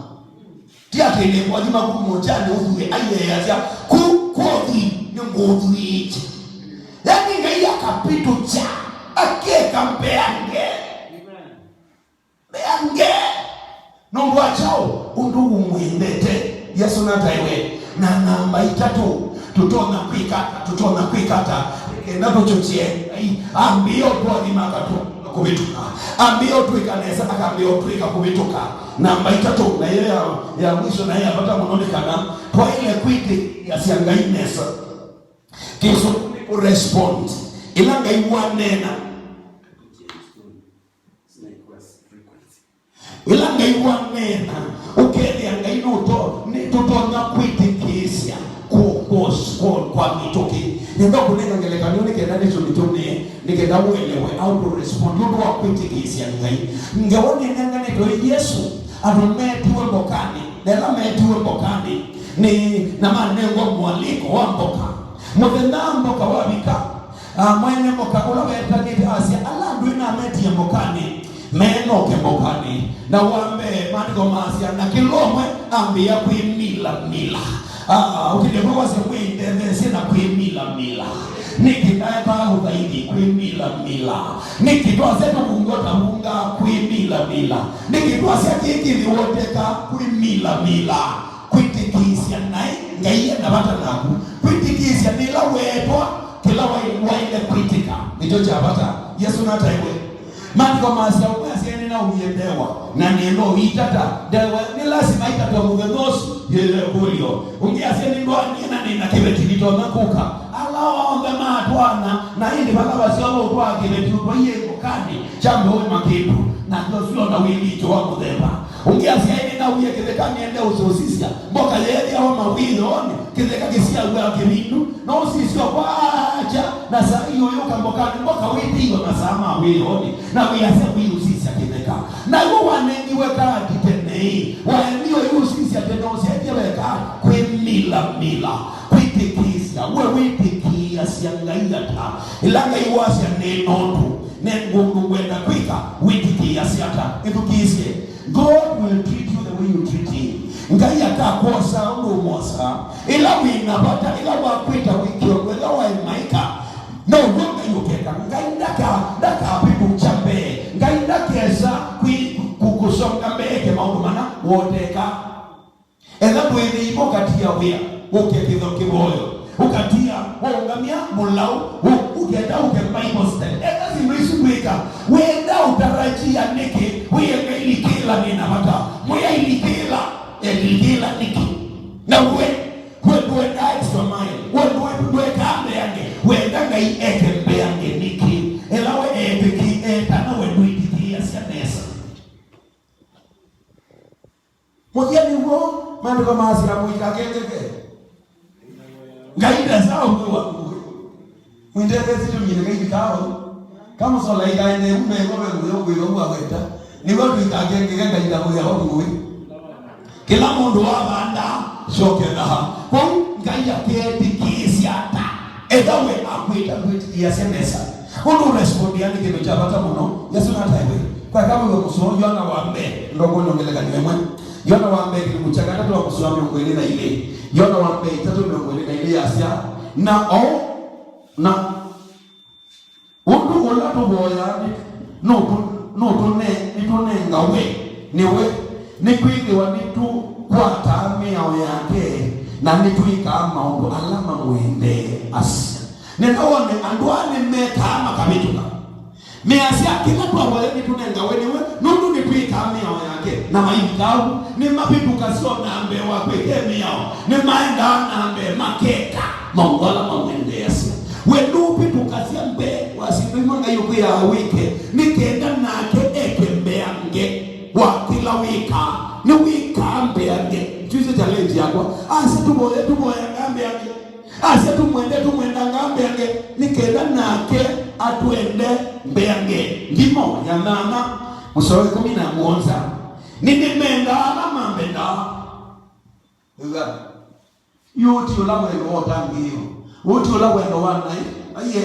Ti atĩ nĩkũathima kuma ũkyanĩ ũthue, aiyeeasya, ku, kwothi nĩngũũthuĩĩkye. Yani, Ngai akavĩtũkya, akeka mbeange. Mbeange. Nũndũ wa kyaũ? Ũndũ ũmwendete. Yesũ nataĩwe. Na namba itatũ, tũtonya kwĩka ata? Tũtonya kwĩka ata nĩ kenda tũkyũkye Ngai? Ambĩĩa ũtũathima, akatũathima kũvĩtũka. Ambĩĩa ũtwĩka nesa, akambĩĩa ũtwĩka kũvĩtũka. Namba itatũ, na ĩyo ya, ya mwisho, na ya vata mũno, nĩ kana twaĩle kwĩtĩkĩlasya Ngai nesa. Kĩsũngũ nĩ kũ respond. Ĩla Ngai waneena, ĩla Ngai waneena, ũkethĩa Ngai nũto, nĩtũtonya kwĩtĩkĩĩsya kũ-, kũ-, kũ-, kwa mĩtũkĩ. Nenda kũnenga ngelekany'o nĩ kenda nĩtũmĩtũmĩe, nĩ kenda ũelewe how to respond nũndũ wa kwĩtĩkĩĩsya Ngai. Ngewa nĩnenganĩtwe ĩ Yesũ, andũ metiwe mbokanĩ, na ĩla metiwe mbokanĩ, nĩ, na manengwa mwaliko wa mboka. Mũthenya mboka wavika, Ah, mwene mboka ũla wetanĩte asya, ala andũ ĩnametie mbokanĩ, menoke mbokanĩ. Na wa mbee, maandĩko maasya, na kĩla ũmwe ambĩĩa kwĩmilamila. Ah, ũkĩlya kwa wasya, mwĩndetheesye na kwĩmilamila. Nĩkĩ ndaekaa ũthaithi kwĩmilamila? Nĩkĩ twasya tũvungwa tavunga kwĩmilamila? Nĩkĩ twasya kĩĩ kĩthĩ woteka kwĩmilamila? Kwĩtĩkĩĩsya naĩ Ngai e na vata naku. Kwĩtĩkĩĩsya nĩ ĩla weetwa kĩla waĩ-, waĩle kwĩtĩka. Nĩkyo kya vata. Yesũ nataĩwe. Maandĩko maasya, ũmwe asya, "Nĩnaumie ndewa, na nĩenda ũitata." Ndewa nĩ lasima itatwe mũthenya ũsu? Yĩla ĩkũlyo. Ũngĩ asya, "Nĩndwaanie na nĩ na kĩveti nditonya kũka." Ala onthe matwaana, na ĩndĩ vala vaseo va ũtwaa kĩveti ũtwaie ĩmũkanĩ kya ndũũma kĩndũ, na ndosyona wĩlĩkyo wa mũthemba. Ũngĩ asya, "Ĩĩ, nĩnauie kĩthekanĩ ende ũsũsisya mboka yeethĩawa mawĩoonĩ, kĩtheka kĩsyaw'aa kĩvindu, no ũsisye o kwakya, na saa ii ũyũka mbokanĩ mboka wĩtĩiwe masaa ma wĩoonĩ, na wĩasya wĩũsisya kĩtheka." Naw'o wanengiwe kaati tene-ĩ, waemie ũyũsisya tene ũsyaĩtye weka kwĩmilamila, kwĩtĩkĩĩsya. We wĩtĩkĩĩasya Ngai ata? Ĩla Ngai wasya nĩ nũndũ, nĩ ngũndũ ngwenda kwĩka, wĩtĩkĩĩasya ata? Ĩthukĩĩsye. God will treat you the way you treat him. Ngai akakwosa ũndũ ũmwosaa. Ĩla wĩ na vata, ĩla wakwĩta wĩ kĩongo, ĩla waemaĩka, now'o Ngai ũkeka. Ngai ndaka-, ndakavĩtũkya mbee. Ngai ndakesa kwĩ-, kũ-, kũsonga mbee eke maũndũ mana woteka. Etha ndwĩthĩiwe ũkatia wĩa, ũke kĩtho kĩvoyo, ũkatia waũngamya mũlaũ, ũ-, ũkenda ũke Bible study. Etha syĩndũ isu ndwĩka, wenda ũtarajia nĩkĩ? Wĩe Ngai, likĩla nĩ na vata. Mwĩa ilikĩla, elikĩla nĩkĩ? Na we, we ndwenda extra mile, we ndwe-, ndweka mbeange, wenda Ngai eke mbeange nĩkĩ? Ela we etĩkĩ-, etana we ndwĩtĩkĩĩasya nesa. Mũthya nĩw'o, Maandĩko maasya, "Mũikakengeke." Ngai ndesa ũmwe wa ngũĩ. Mwĩndetheesye tũmine Ngai vikao. Kamũsola ikaende ume ĩvo ve mũyo kwĩva uwa weta. Nĩw'o tũikakengeke Ngai ndakũya wa ngũĩ. Kĩla mũndũ wavanda, syokethaa. Kwoou Ngai akeetĩkĩĩsya ata? Etha we akwĩta ndwĩtĩkĩĩasya nesa. Ũndũ ũrespondia nĩ kĩndũ kya vata mũno. Yesũ nataĩwe. Kwa ĩkavĩw'a mũsoa Yoana wa mbee, ndokwonywa ngelekany'o ĩmwe. Yoana wa mbee kĩlungu kya katatũ wa mũsoa mĩongo ĩlĩ na ilĩ. Yoana wa mbee itatũ mĩongo ĩlĩ na ilĩ yasya, na o, na ũndũ ũla tũvoyaa nĩ, nũtũ-, nũtũne-, nĩtũnengawe nĩwe, nĩkwĩthĩwa nĩtũkwataa mĩao yake, na nĩtwĩkaa maũndũ ala mamwendeeasya. Nenda wone, andũ aa nĩmekaa makavĩtũka. Measya, "Kĩla twavoya nĩtũnengawe nĩwe, nũndũ nĩtwĩkaa mĩao yake." Na maivika vu, nĩmavĩtũkasya o na mbee wa kwĩka mĩao, nĩmaendaa na mbee makeka maũndũ ala mamwendeeasya. We nũvĩtũkasya mbee wa syĩndũ imwe Ngai ũkwĩaa wĩke, nĩ kenda nake eke mbeange wa kĩla wĩkaa. Nĩwĩkaa mbeange. Ndyĩsĩ challenge yakwa. Asya tũvoye, tũvoyangaa mbeange. Asya tũmwende, tũmwendangaa mbeange, nĩ kenda nake atwende mbeange. Nthimo ya nyanya, mũsoa wa ĩkũmi na mũonza. Nĩnĩmendaa ala mambendaa. Ĩw'a. Ũũ ti ũla wendo wa ũtangĩĩo. Ũũ ti ũla wendo wa naĩ. Aiye.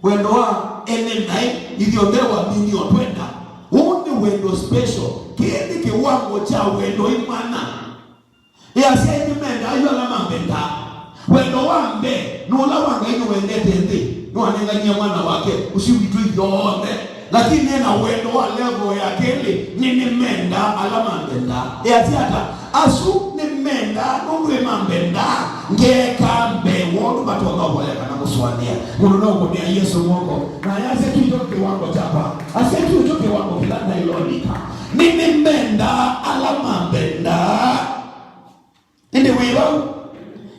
Wendo wa ene naĩ. Ithyonthe wa mini otwenda. Ũũ nĩ wendo special. Kĩĩ nĩ kĩwango kya wendo imwana. Ĩ asyai nĩmendaa yu ala mambendaa. Wendo wa mbee nĩ ũla wa Ngai nĩwendete nthĩ, nĩwanenganie mwana wake ũsu witũ ithyonthe. Lakini ena wendo wa level ya kelĩ, nĩnĩmendaa ala mambendaa. Ĩ asya ata? Asu nĩmendaa nũndũ ĩmambendaa, ngeeka mbee woo nĩmatonya ũvoya kana kũsũanĩa. Mũndũ no ũkũnĩa Yesũ moko, na ayasya, "Kĩu kyo kĩwango kyakwa." Asya, "Kĩu kyo kĩwango kĩla naĩlolika." Nĩnĩmendaa ala mambendaa. Ĩndĩ wĩ vau,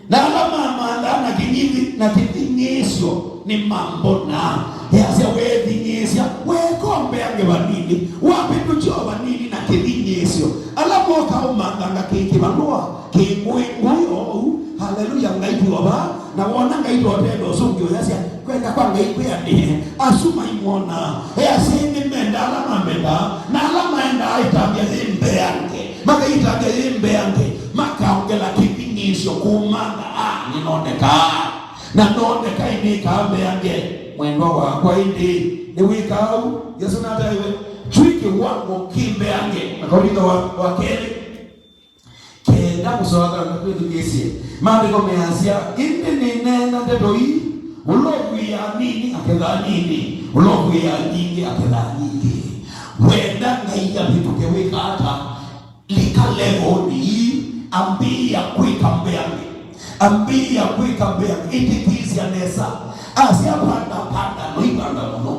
na ala mamanthaa na kĩng'ithĩ na kĩthing'ĩĩsyo nĩmambonaa. Easya, "Weething'ĩĩsya, weekombeange vanini, wavĩtũkya o vanini na kĩthing'ĩĩsyo." Ala moka ũmanthanga kĩ kĩvalũa, kĩ ngũĩ, ngũĩ oou. Haleluya, Ngai twĩ o vaa, na wona Ngai totenda ũsũngĩ ũyasya, Kwenda kwa Ngai kwĩanĩe, asu maimwonaa. E asyai nĩmendaa ala mamendaa, na ala maendaa ĩtambya yĩ mbeange, makaitambya yĩ mbeange, makaongela kĩthing'ĩĩsyo kũmantha, "Aa, nĩnonekaa, na nonekai nĩkaa mbeange." Mwendwa wakwa, ĩndĩ nĩwĩkaa ũu? Yesũ nataĩwe. Twĩ kĩwango kĩ mbeange. Akorintho wa, wa kelĩ. Kenda mũsoa thanthatũ ĩthukĩĩsye. Maandĩko measya, "Ĩndĩ nĩneena ndeto ii Ũla ũkw'ĩĩa nini akethaa nini, ũla ũkw'ĩĩa nyingĩ akethaa nyingĩ. Wenda Ngai avĩtũke wĩka ata? Lika levelnĩ ii, ambĩĩa kwĩka mbĩanĩ. Ambĩĩa kwĩka mbĩanĩ. Ĩtĩkĩĩsya nesa. Asya vanda, vanda, no ivanda mũno.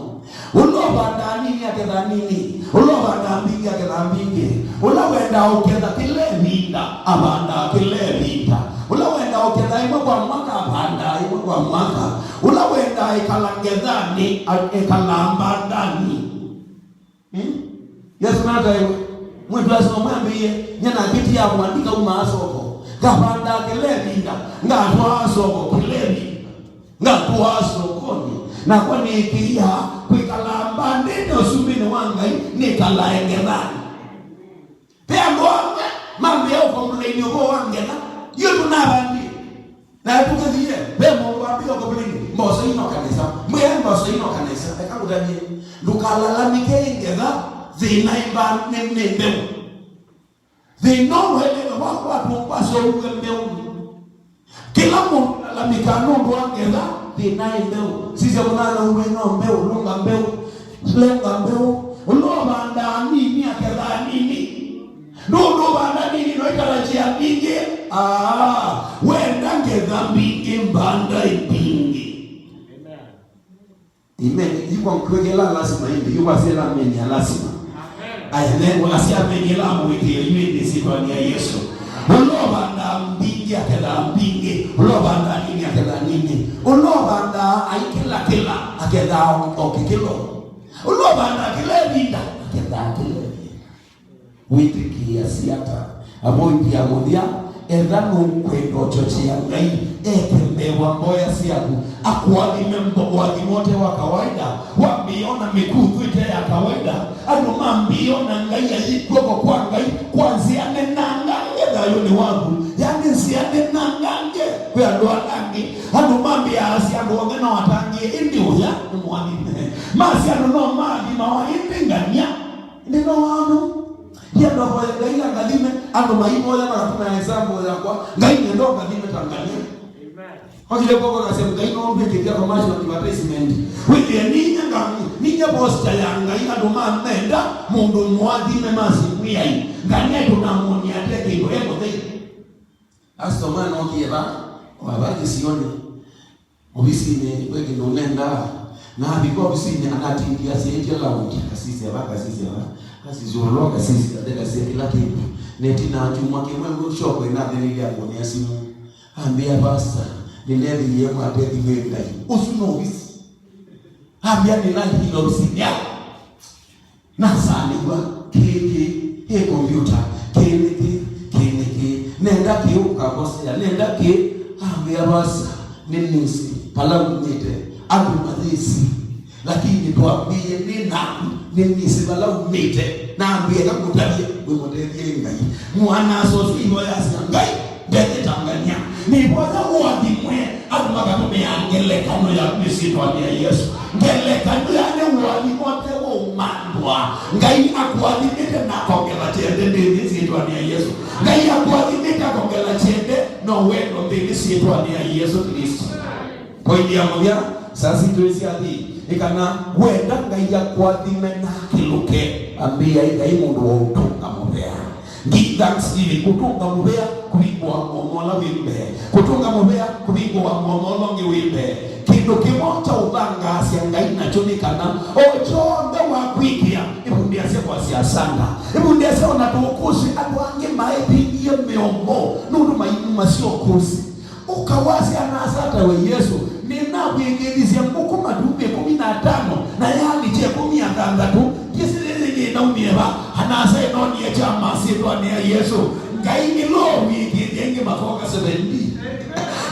Ũla ũvandaa nini akethaa nini. Ũla ũvandaa mbingĩ akethaa mbingĩ. Ũla wendaa ũketha kĩla ĩvinda, avandaa kĩla ĩvinda. Ũla wendaa ũketha ĩmwe kwa mwaka, avandaa ĩmwe kwa mwaka. Ũla wendaa ĩkala ngethanĩ, a-, ĩkalaa mbandanĩ. Hmm? Yesũ nataĩwe. Mwĩĩtu asu amwambĩie, nyie nakĩtia mwa ndikaumaa soko. Ngavandaa kĩla ĩvinda, ngatwaa soko kĩla ĩvinda. Ngatwaa sokonĩ. Nakwa nĩĩkĩĩa kwĩkalaa mbandĩnĩ ũsumbĩnĩ wa Ngai, nĩkalae ngethanĩ. Ve andũ amwe mambĩĩa ũkomplaini ũvoo wa ngetha, yu tũnavandie. Na tũkĩthie, ve mũndũ wambĩĩa ũkomplaini, mboso ino kanisa. Mwĩae mboso ino kanisa. Eka ngũtavye, ndũkalalamĩke ĩ ngetha, thĩna ĩ mba-, nĩ, nĩ mbeũ. Thĩna ũũ waĩlĩte wa kwatwa kwaseũvw'e mbeũnĩ. Kĩla mũndũ alalamĩkaa nũndũ wa ngetha, thĩna ĩ mbeũ. Sisya mũnyanyaũ wĩ no mbeũ, lũnga mbeũ, lenga mbeũ. Ũla ũvandaa nini akethaa nini. Nũndũ ũvanda nini no ĩtarajia mbingĩ. Aa, wenda ngetha mbingĩ, mbanda mbingĩ. Amen. Amen. Yu kwa kwĩkĩla lasima ĩndĩ, yu kwasĩla amen ya lasima. Amen. Aya, nengo asya amen ĩla amũĩkĩe yu ĩndĩ ĩsyĩtwanĩ ya Yesũ. Ũla ũvandaa mbingĩ akethaa mbingĩ, ũla ũvandaa nini akethaa nini, ũla ũvandaa aikĩla kĩla akethaa o, o kĩkĩlo, ũla ũvandaa kĩla ĩvinda akethaa kĩla ĩvinda. Wĩtĩkĩĩasya ata? Avoindi ya mũthya, etha nũkwenda ũchochea Ngai eke mbee wa mboya syaku, akũathime mbo-, ũathimo ũte wa kawaida, wambĩĩa ona mĩkuthu ĩte ya kawaida, andũ mambĩĩa ona Ngai ayi kw'oko kwa Ngai kwa nzĩa nenangange thayũnĩ waku, yani nzĩa nenangange kwĩ andũ ala angĩ. Andũ mambĩĩa asya andũ onthe no atangĩĩe, ĩndĩ ũya nĩ mũathime. Masya andũ no maathimawa, ĩndĩ ngania. Ĩndĩ no wano. Ndienda ũvoye Ngai angathime, andũ maivoya makatũmĩa example yakwa, Ngai nenda ũngathime ta ngania. Amen. Okile kwoko akasya, Ngai no ndwĩkĩthya commercial advertisement. Wĩthĩe ninya ngami, ninya poster ya Ngai, andũ mamenda, mũndũ mũathime masimwĩai. Ngania tũnamwonia ate kĩndũ e mũthei. Customer nookie va, kwa va kĩsionĩ. Ovisinĩ, ve kĩndũ ũnendaa. Na avika ovisinĩ, anatindie asyaĩtye laundi, akasisya va, akasisya va, akasisya ũlũ, akasisya nthĩ, akasisya kĩla kĩndũ. Na ĩtina wa kyumwa kĩmwe, shop ĩnathenile akũnĩa simũ. Ambĩa, "Pastor, nĩneethĩie mwatethimwe Ngai." Ũsu no ovisi. Ambĩa, "Nĩnalikile ovisinĩ yaku." Nasanĩw'a, kĩĩ, kĩĩ, ĩ kombyũta, kĩĩ nĩkĩ, kĩĩ nĩkĩ, nenda kĩĩ ũkakosea, nenda kĩĩ, ambĩa, "Vasa, nĩnĩsĩ vala umĩte, andũ mayĩsĩ, lakini twambĩĩe nĩ naku, nĩnĩsĩ vala umĩte, na ambĩĩe kakũtavye, wĩmũtethye Ngai." Mwana-a-asa ũsu ivoyasya, "Ngai, ndethĩtangany'a, nĩvoya ũathimwe." Andũ makatũmĩa ngelekany'o yaku ĩsyĩtwanĩ ya Yesũ. Ngelekany'o ya nĩ ũathimo ũte wa ũmantwa. Ngai akũathimĩte na akongela kyende nthĩnĩ ĩsyĩtwanĩ ya Yesũ. Ngai akũathimĩte akongela kyende na wendo nthĩnĩ ĩsyĩtwanĩ ya Yesũ Klĩsto. Poindi ya mũthya, saa sitũ ĩsyathi, nĩ kana wenda Ngai akũathime na akĩlũke, ambĩĩa Ngai mũndũ wa ũtũnga mũvea. Give thanksgiving, kũtũnga mũvea, kũvingũa mũomo ũla wĩ mbee. Kũtũnga mũvea, kũvingũa mũomo ũla ũngĩ wĩ mbee. Kĩndũ kĩmwe kya ũthangaasya Ngai nakyo nĩ kana o kyonthe wakwĩkĩa, ĩvundĩasya kwasya asanda. Ĩvundĩasya ona tũũkũsĩ andũ angĩ maĩvindie mĩomo nũndũ mainyumasya ũkũsĩ. Ũkawasya, "Ana-a-asa ata we Yesũ, nĩnavw'ĩkĩthisye ngũkũ matumbĩ ĩkũmi na atano, na yalikya ĩkũmi na thanthatũ, ndyĩsĩ yĩĩ yĩnaumie va?" Ana-a-asa ĩnonie kyama syĩtwanĩ ya Yesũ. Ngai nĩlo wĩkĩthya ĩngĩ makoka seventy.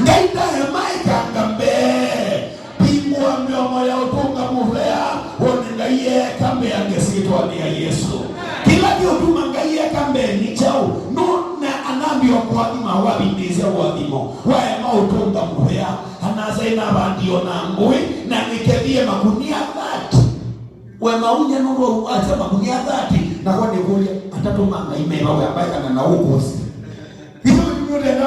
Ngai ndaema ĩkanga mbee. Vingũa mĩomo ya ũtũnga mũvea, wone Ngai eka mbeange syĩtwanĩ ya Yesũ. Kĩla kĩũtuma Ngai eka mbee nĩ kyaũ? Nũna anambĩĩa kũathima, wavindĩĩsya ũathimo, waema ũtũnga mũvea, ana-a-asa ĩnavandie ona ngũĩ, na nĩkethie makunia thirty. We maunya nũndũ wasya makunia thirty, nakwa nĩkũlya, atatũ ma Ngai meva we ambaĩkana na ũkũsĩ? Ithu nĩũtenda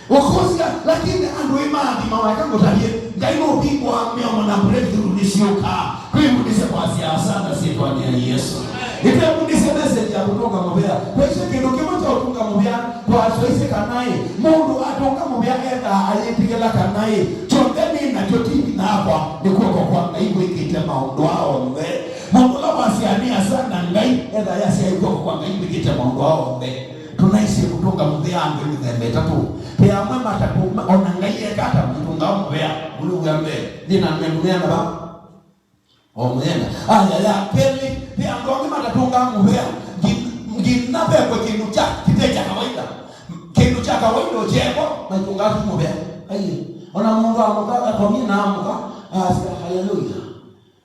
ũkũsya, lakini andũ ĩ maathima waeka ngũtavye, Ngai Nũvingũaa mĩomo na breakthrough nĩsyũkaa. Twĩvundĩsye kwasya asanda syĩtwanĩ ya Yesũ. Nĩtwĩvundĩsye message ya kũtũnga mũvea. Twaisye kĩndũ kĩmwe kya ũtũnga mũvea, twaisye kana ĩ, mũndũ atũnga mũvea ethaa ayĩtĩkĩla kana ĩ, kyonthe nĩ nakyo ti vinya wakwa, nĩ kw'oko kwa Ngai kwĩkĩte maũndũ aa onthe. Mũndũ ũla wasyaa nĩ asanda Ngai, ethaa yasyaa ĩ kw'oko kwa Ngai kwĩkĩte maũndũ aa onthe. Tũnaisye kũtũnga mũvea andũ mĩthemba ĩtatũ. Ve amwe matatũ, ma- ona Ngai eka ata matũngaa mũvea, Nguluvi wa mbee, nĩ na nĩ mũneana va? O mũneana. Aya ya kelĩ, ve andũ angĩ matatũngaa mũvea, ngi- nginya vekwe kĩndũ kya kĩte kya kawaida. Kĩndũ kya kawaida ũkyekwa, maitũngaa tu mũvea. Aiye. Ona mũndũ amũka, akomie na amũka, asya, "Haleluya."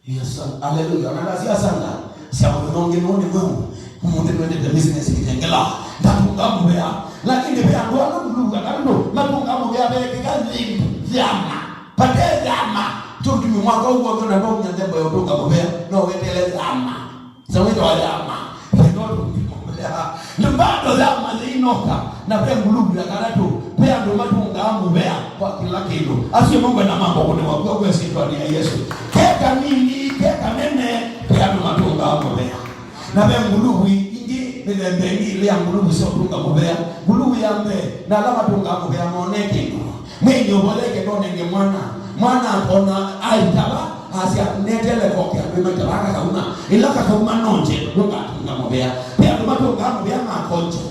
Yes, haleluya. Ona ndasya asanda. Sya mũthenya ũngĩ nũũ nĩ mweũ. Ũmũnthĩ twendete business Kitengela. Ndatũnga mũvea. Lakini ve andũ ala Nguluvi kana andũ matũnga mũvea vekĩka thĩnĩ yama. Vate yama. Tũtumi mwaka ũguo ũngĩ na ndũmya nthembo ya ũtũnga mũvea. No wetele yama. Sa wĩtawa yama. Nĩ bado yama yĩinoka. Na ve Nguluvi ya katatũ, ve andũ matũngaa mũvea kwa kĩla kĩndũ. Asu nĩmo ngwenda mambo kũnewa kw'o kwĩ syĩtwanĩ ya Yesũ. Ke kanini, ke kanene, ve andũ matũngaa mũvea. Na ve Nguluvi ingĩ, mĩthemba ĩngĩ ĩlĩ ya Nguluvi sya ũtũnga mũvea. Nguluvi ya mbee, na ala matũngaa mũvea mone kĩndũ. Mwĩĩnĩ ũvoya kĩndũ nenge mwana. Mwana akona aitava, asya, "Netele koke andũ maitava kakauma." Ĩla kakauma nonje, ũkatũnga mũvea. Ve andũ matũngaa mũvea makonje.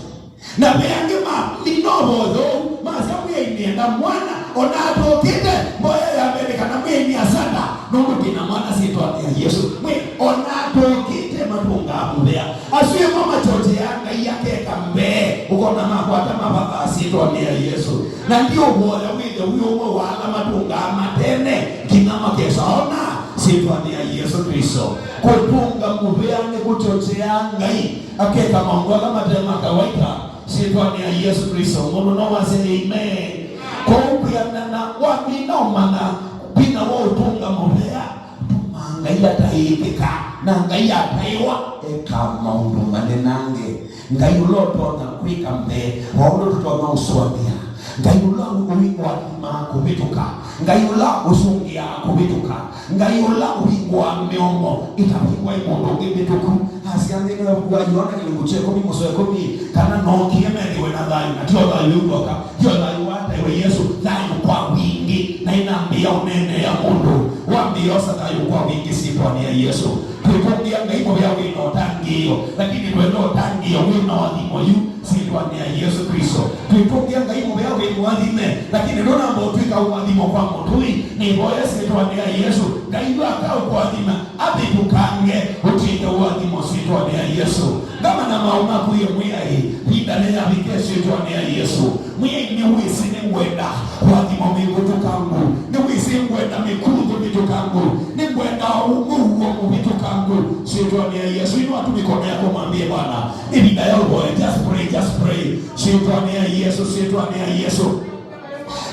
Na ve angĩ ma- nĩnovoya ũu, masya, "Mwĩai nĩenda mwana, ona atũkĩte." Mboya ya mbee nĩ kana Mwĩai nĩ asanda, nũndũ twĩ na mwana syĩtwanĩ ya Yesũ. Mwĩ- ona atũkĩte matũngaa mũvea. Asu nĩmo machocheaa Ngai akeka mbee, ũkona makwata mavavaa syĩtwanĩ ya Yesũ. Na ndiũvoya wĩthwe wĩ ũmwe wa ala matũngaa matene, nginya makesa ona syĩtwanĩ ya Yesũ Klĩsto. Kũtũnga mũvea nĩ kũchocheaa Ngai akeka maũndũ ala mate ma kawaita syĩtwanĩ ya Yesũ Klĩsto. Mũndũ no wasye, "Amen." Kwoou kwĩanana, wamina ũmanya vinya wa ũtũnga mũvea, tũmaa Ngai ataĩĩkĩka, na Ngai ataĩwa ekaa maũndũ manenange. Ngai ũla ũtonya kwĩka mbee wa ũndũ tũtonya ũsũanĩa. Ngai ũla ũi- ũathimaa kũvĩtũka. Ngai ũla ũsũngĩaa kũvĩtũka. Ngai ũla ũvingũaa mĩomo ĩtavingwa nĩ mũndũ ũngĩ mĩtũku. Asya nthĩnĩ wa ĩvuku ya Yoana kĩlungu kya ĩkũmi mũsoa ĩkũmi, kana nookie methĩwe na thayũ, na tyo thayũ w'oka, tyo thayũ wataĩwe Yesũ, thayũ kwa wingĩ, na ĩnambĩĩa ũneenea mũndũ, wambĩĩa osa thayũ kwa wingĩ syĩtwanĩ ya Yesũ. Twĩtũngĩa Ngai mũvea wĩ na ũtangĩĩo, lakini ndwenda ũtangĩĩo wĩ na ũathimo yu. Syĩtwanĩ ya Yesũ Klĩsto. Twĩtũngĩa Ngai mũvea wĩ mũathime, lakini ndũnamba ũtw'ĩka ũathimo kwa mũtũi. Nĩvoya syĩtwanĩ ya Yesũ, Ngai yu akaũkũathima, avĩtũkange, ũtw'ĩke ũathimo syĩtwanĩ ya Yesũ. Ngamanya maũ maku ye Mwĩai, vinda nĩyavike syĩtwanĩ ya Yesũ. Mwĩai nĩwĩsĩ nĩngwenda ũathimo mĩvĩtũkangu, nĩwĩsĩ ngwenda mĩkutho mĩvĩtũkangu, nĩngwenda ũmũuo mũvĩtũkangu syĩtwanĩ ya Yesũ. Inua tu mĩkono yako, mwambie Bwana, ĩvinda ya ũvoya, just pray, just pray. Syĩtwanĩ ya Yesũ, syĩtwanĩ ya Yesũ.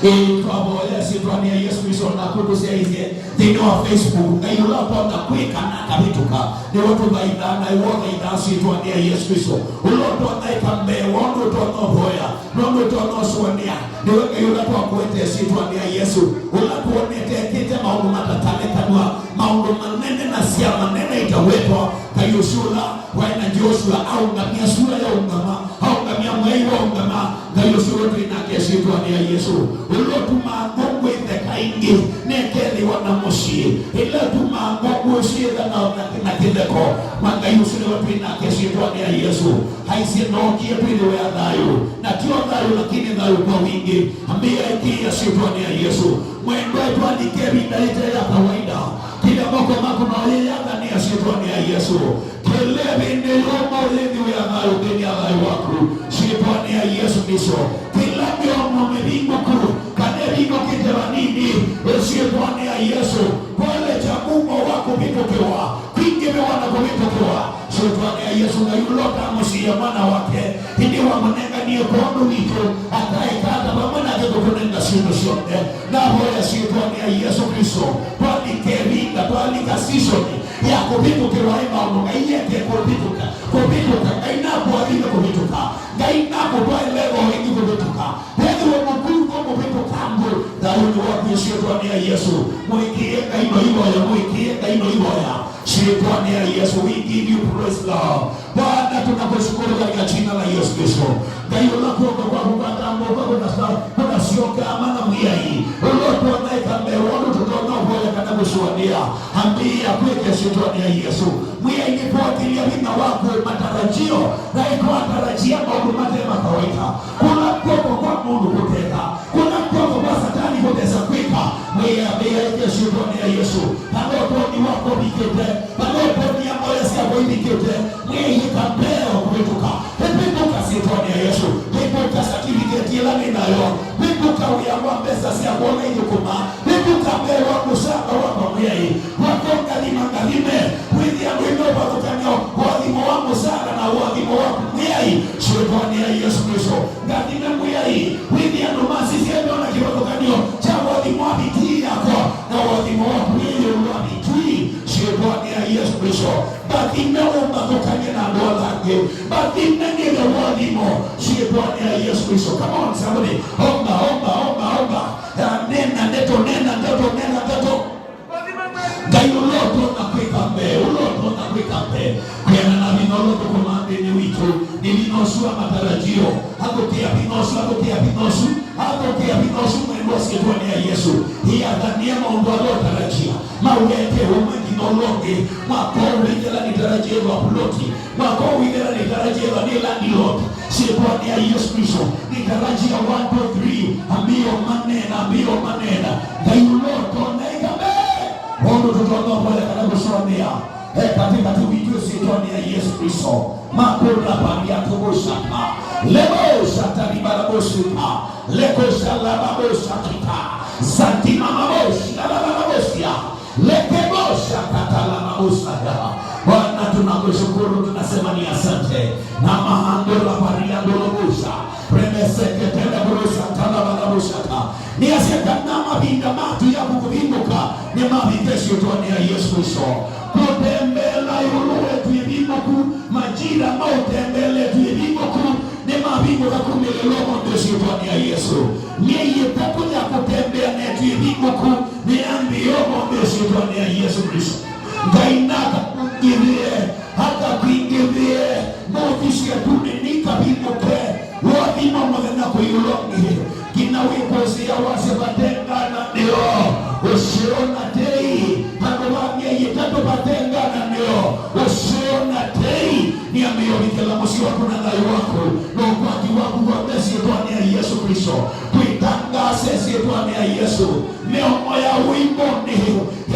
Ĩĩ, twavoya syĩtwanĩ ya Yesũ Klĩsto, naku tũsyaĩĩsye nthĩnĩ wa Facebook, Ngai ũla ũtonya kwĩka na akavĩtũka, nĩwe tũthaithaa, na nĩwe ũthaithaa syĩtwanĩ ya Yesũ Klĩsto. Ũla ũtonya ĩka mbee wa ũndũ ũtonya ũvoya, na ũndũ ũtonya ũsũanĩa, nĩwe Ngai ũla twakũetee syĩtwanĩ ya Yesũ, ũla tũonete ekĩte maũndũ matatalekanw'a, maũndũ manene na syama nene itawetwa. Ngai ũsu ũla waĩ na Joshua aũngamya sua yaũngama, aũngamya mwei waũngama, Ngai ũsu ũla twĩ nake syĩtwanĩ ya Yesũ, ũla ũtumaa ngũngũ ĩtheka ĩngĩ, nekethĩwa na mũsyĩ, ĩla ĩtumaa ngũngũ ĩsu yĩthana na, na kĩtheko, ma Ngai ũsu nĩwe twĩ nake syĩtwanĩ ya Yesũ. Aisye, nookie twĩthĩwe a thayũ, na ti o thayũ, lakini thayũ kwa wingĩ. Ambĩĩa ĩkĩĩa syĩtwanĩ ya Yesũ. Mwendwa, ĩtwalike ĩvinda yĩte ya kawaida. Kĩlya moko maku no yĩyathanĩa syĩtwanĩ ya Yesũ. Kĩla ĩvĩndĩ yũmũ yĩthĩwe ya thayũ nthĩnĩ ya thayũ waku, syĩtwanĩ ya Yesũ Klĩsto. Kĩla mĩomo mĩvingũku kana ĩvingũkĩte vanini, syĩtwanĩ ya Yesũ, kwelekya mumo wa kũvĩtũkĩwa, kwingĩvĩwa na kũvĩtũkĩwa. Syĩtwanĩ ya Yesũ, Ngai ũla ũtamũsiĩĩa mwana wake, ĩndĩ wamũnenganie kwondũ witũ, akaeka ata vamwe nake kũtũnenga syĩndũ syonthe? Navoya syĩtwanĩ ya Yesũ Klĩsto, twalika ĩvinda, twalika season ya kũvĩtũkĩwa ĩ maũndũ Ngai eke kũvĩtũka, kũvĩtũka. Ngai nakũathime kũvĩtũka. Ngai nakũtwae level ĩngĩ kũvĩtũka. Wethĩwe mũkutho kũvĩtũka andũ. Ũndũ waku ĩsyĩtwanĩ ya Yesũ. Mũĩkĩĩe Ngai noivoya, mũĩkĩĩe Ngai noivoya. Syĩtwanĩ ya Yesũ, we give you praise, Lord. Bwana, tunakushukuru katika jina la Yesu Kristo. Ngai, ũla kw'oko kwaku kwatambũka kũnasyoka mana Mwĩai. Ũla ũtwona ĩka mbee wondũ tũtonya ũvoya kana kũsũanĩa. Ambĩĩa kwĩka syĩtwanĩ ya Yesũ. Mwĩai, nĩtwatilya vinya waku matarajio, na ĩtwatarajia maũndũ mate ma kawaita. Kũla kw'oko kwa mũndũ kũteka, kũla kw'oko kwa Satani kũtesa kwĩka, Mwĩai ambĩĩa ĩke syĩtwanĩ ya Yesũ. Vala ũtwoni wakwa ũvikĩte, vala ũtwoni ya mboya syakwa ivikĩte, Mwĩai ĩka mbee o kũvĩtũka. Vĩtũka syĩtwanĩ ya Yesũ. Vĩtũka certificate ĩla nĩ nayo. Vĩtũka wĩa wa mbesa syakwa ũla ithũkũmaa. Vĩtũka mbee wa mũsala wakwa Mwĩai. Wakwa ngathima, ngathime. Wĩthĩa ndwĩna ũvathũkany'o, ũathimo wa mũsala na ũathimo waku Mwĩai. Syĩtwanĩ ya Yesũ Kristo. Ngathime Mwĩai, wĩthĩa andũ masisya nĩona kĩvathũkany'o kya ũathimo wa vitii yakwa na ũathimo waku wĩ ĩũlũ wa vitii. Syĩtwanĩ ya Yesũ Kristo, mbathime ũmbathũkany'e na andũ ala angĩ. Mbathime nĩthe ũathimo. Syĩtwanĩ ya Yesũ Kristo. Come on, somebody. Omba, omba, omba, omba. Ah, nena ndeto, nena ndeto, nena ndeto. Ngai ũla ũtonya kwĩka mbee, ũla ũtonya kwĩka mbee. Kwĩana na vinya ũla ũthũkũmaa nthĩnĩ witũ, nĩ vinya ũsu wa matarajio. Athũkĩa vinya ũsu, athũkĩa vinya ũsu, athũkĩa vinya ũsu mwendwa syĩtwanĩ ya Yesũ. Ĩathanĩa maũndũ ala ũtarajia. Mawete ũmwe nginya ũla ũngĩ. Mwaka ũũ wĩthĩla nĩtarajia ĩthwa ploti. Mwaka ũũ wĩthĩla nĩtarajia ĩthwa nĩ landlord. Syĩtwanĩ ya Yesũ Kristo, nĩtarajia one, two, three, ambĩĩa ũmanena, ambĩĩa ũmanena. Ngai ũla ũtonya ĩka mbee, wondũ tũtonya ũvoya kana kũsomea. E katĩkatĩ witũ ĩsyĩtwanĩ ya Yesũ Kristo. Makũra paria tũbũsaka. Lebosata ribarabosika. Lekosalababosakuta. Santimamabosi, lalalabosia. Lekebosha katala na bosaya. Bwana, tunakushukuru, tunasema ni asante. Na mahandura paria ndolobusa. Remeseketele burusa tala na bosata. Nĩ asya kana mavinda matu ya kũkũvingũka nĩ mavike syĩtwanĩ ya Yesũ Kristo. Kũtembela ĩũlũ wetu ĩvingũku, majira ma ũtembele tu ĩvingũku, nĩmavingũka kumĩlĩlwa ũmũnthĩ syĩtwanĩ ya Yesũ. Myei ĩtatũ ya kũtembea netu ĩvingũku, nĩyambĩĩe ũmũnthĩ syĩtwanĩ ya Yesũ Kristo. Ngai nakakwingĩvĩe, akakwingĩvĩe, mũthi syĩtunĩ nikavingũke, ũathimo mũthenya kwĩ ũla ũngĩ. Nginya wĩkũsĩa wasya vate ngananĩo, ũseo na tei, vandũ va myei ĩtatũ vate ngananĩo, ũseo na tei. Nĩambĩĩe ũvikĩla mũsyĩ waku na thayũ waku, na ũkwati waku w'onthe syĩtwanĩ ya Yesũ Kristo. Twĩtangaase syĩtwanĩ ya Yesũ, mĩomo ya ũimbonĩ,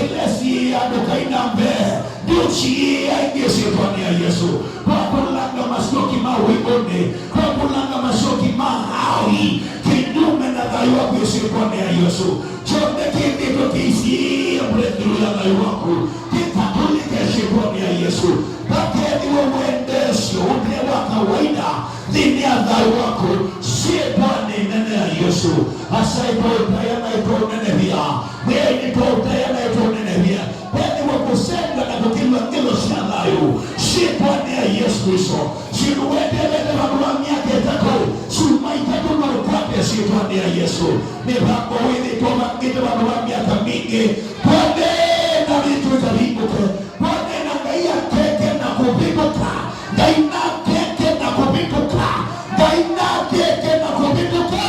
ĩla siĩĩa andũ kaina mbee, ndiũsiĩĩa ĩngĩ syĩtwanĩ ya Yesũ. Twakũlanga masyoki ma ũimbonĩ, twakũlanga masyoki ma aoi, kĩnyume na thayũ waku syĩtwanĩ ya Yesũ. Kyonthe kĩthĩtwe kĩisiĩĩa breakthrough ya thayũ waku, kĩkatũlĩke syĩtwanĩ ya Yesũ. Vakethĩwe wendeesyo ũte wa kawaida nthĩnĩ ya thayũ waku, syĩtwanĩ nene ya Yesũ. Asa ĩtwaũtaya na ĩtwaũnenevya, Mwĩai nĩtwaũtaya na ĩtwaũnenevya. Vethĩwe kũsenga na kũkĩlw'a ngelo sya thayũ syĩtwanĩ ya Yesũ Kristo. Syĩndũ weteelete vandũ va myaka ĩtatũ, syumwa itatũ no ũkwate syĩtwanĩ ya Yesũ. Mĩvango wĩthĩtwe ũvangĩte vandũ va myaka mingĩ, twathĩna vitũ ĩkavingũke. Twanena Ngai akeke na kũvĩtũka, Ngai nakeke na kũvĩtũka, Ngai nakeke na kũvĩtũka,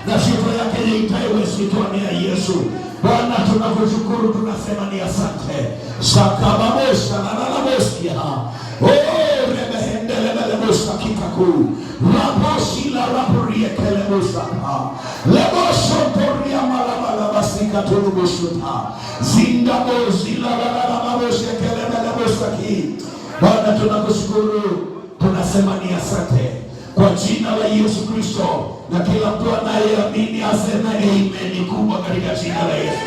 na syĩtwa yake yĩitaĩwe syĩtwanĩ ya Yesũ. Bwana, tunakushukuru, tunasema ni asante. Sakababosha na nanabosia. Oh, rebehendelebelebosa kikaku. Rabosi la raburiekelebosaka. Lebosontoria malabalabasika tulubusuta. Zindabosi la balababoshekelebelebosaki. Bwana, tunakushukuru, tunasema ni asante. Kwa jina la Yesu Kristo, na kila mtu anayeamini aseme amen kubwa katika jina la Yesu.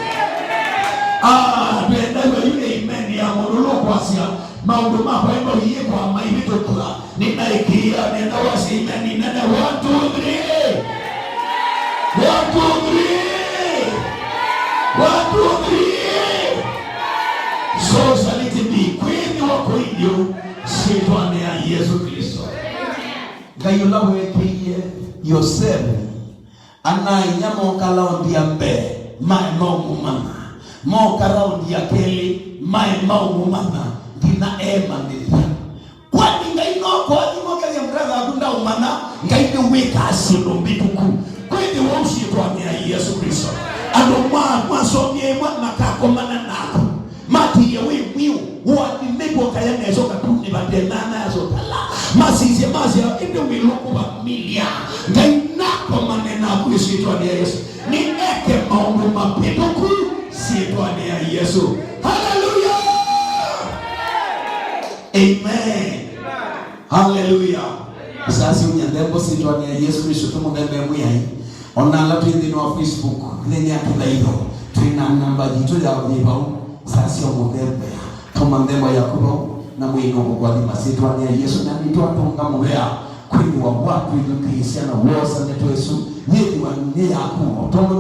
Ah, twendagwa yu amen ya mũndũ ũla ũkwasya maũndũ makwa ĩno iĩ kwa maivĩtũkwa. Nĩnaĩkĩĩa, nenda wasya amen nene. One, two, three. One, two, three. One, two, three. So shall it be. Kwĩthĩwa kũilyũ syĩtwanĩ ya Yesũ Klĩsto. Ngai ũla weekĩie Yosevu ana-a-inyia mokala nthĩ ya mbee, Maema ũmũmanya. Mooka raundi ya kelĩ, maema ũmũmanya, nginya emanyĩthya. Kwani Ngai no kũathima ũkethĩa brother waku ndaũmanya? Ngai nĩwĩkaa syĩndũ mbĩtũku. Kwĩthĩwa ũsyĩtwanĩ ya Yesũ Klĩsto. Andũ ma-, masomie ĩmwe makakomana naku. Matiie wĩ mwiũ, ũathimĩtwe ũkaya nesa ũkatunĩ vate nana ya sotala. Masisye masya, ĩndĩ wĩlũkũ vamilia. Ngai nakomane naku ĩsyĩtwanĩ ya Yesũ. Nĩ eke maũndũ mavĩtũku syĩtwanĩ ya Yesũ. Haleluya! Amen. Haleluya! Sasa ũnya nthembo syĩtwanĩ ya Yesũ Klĩsto, tũmũthembee Mwĩai. Ona ala twĩ nthĩnĩ wa Facebook, nthĩnĩ ya kĩthaitho, twĩ na namba yitũ ya ũthi vau. Sasa ũmũthembea. Tũma nthembo yaku vau, na Mwĩai nũkũkũathima syĩtwanĩ ya Yesũ, na nĩtwatũnga mũvea kwĩthĩwa watwĩthukĩĩsya na woosa ndeto ĩsu yĩthĩwa nĩ yaku. Tondũ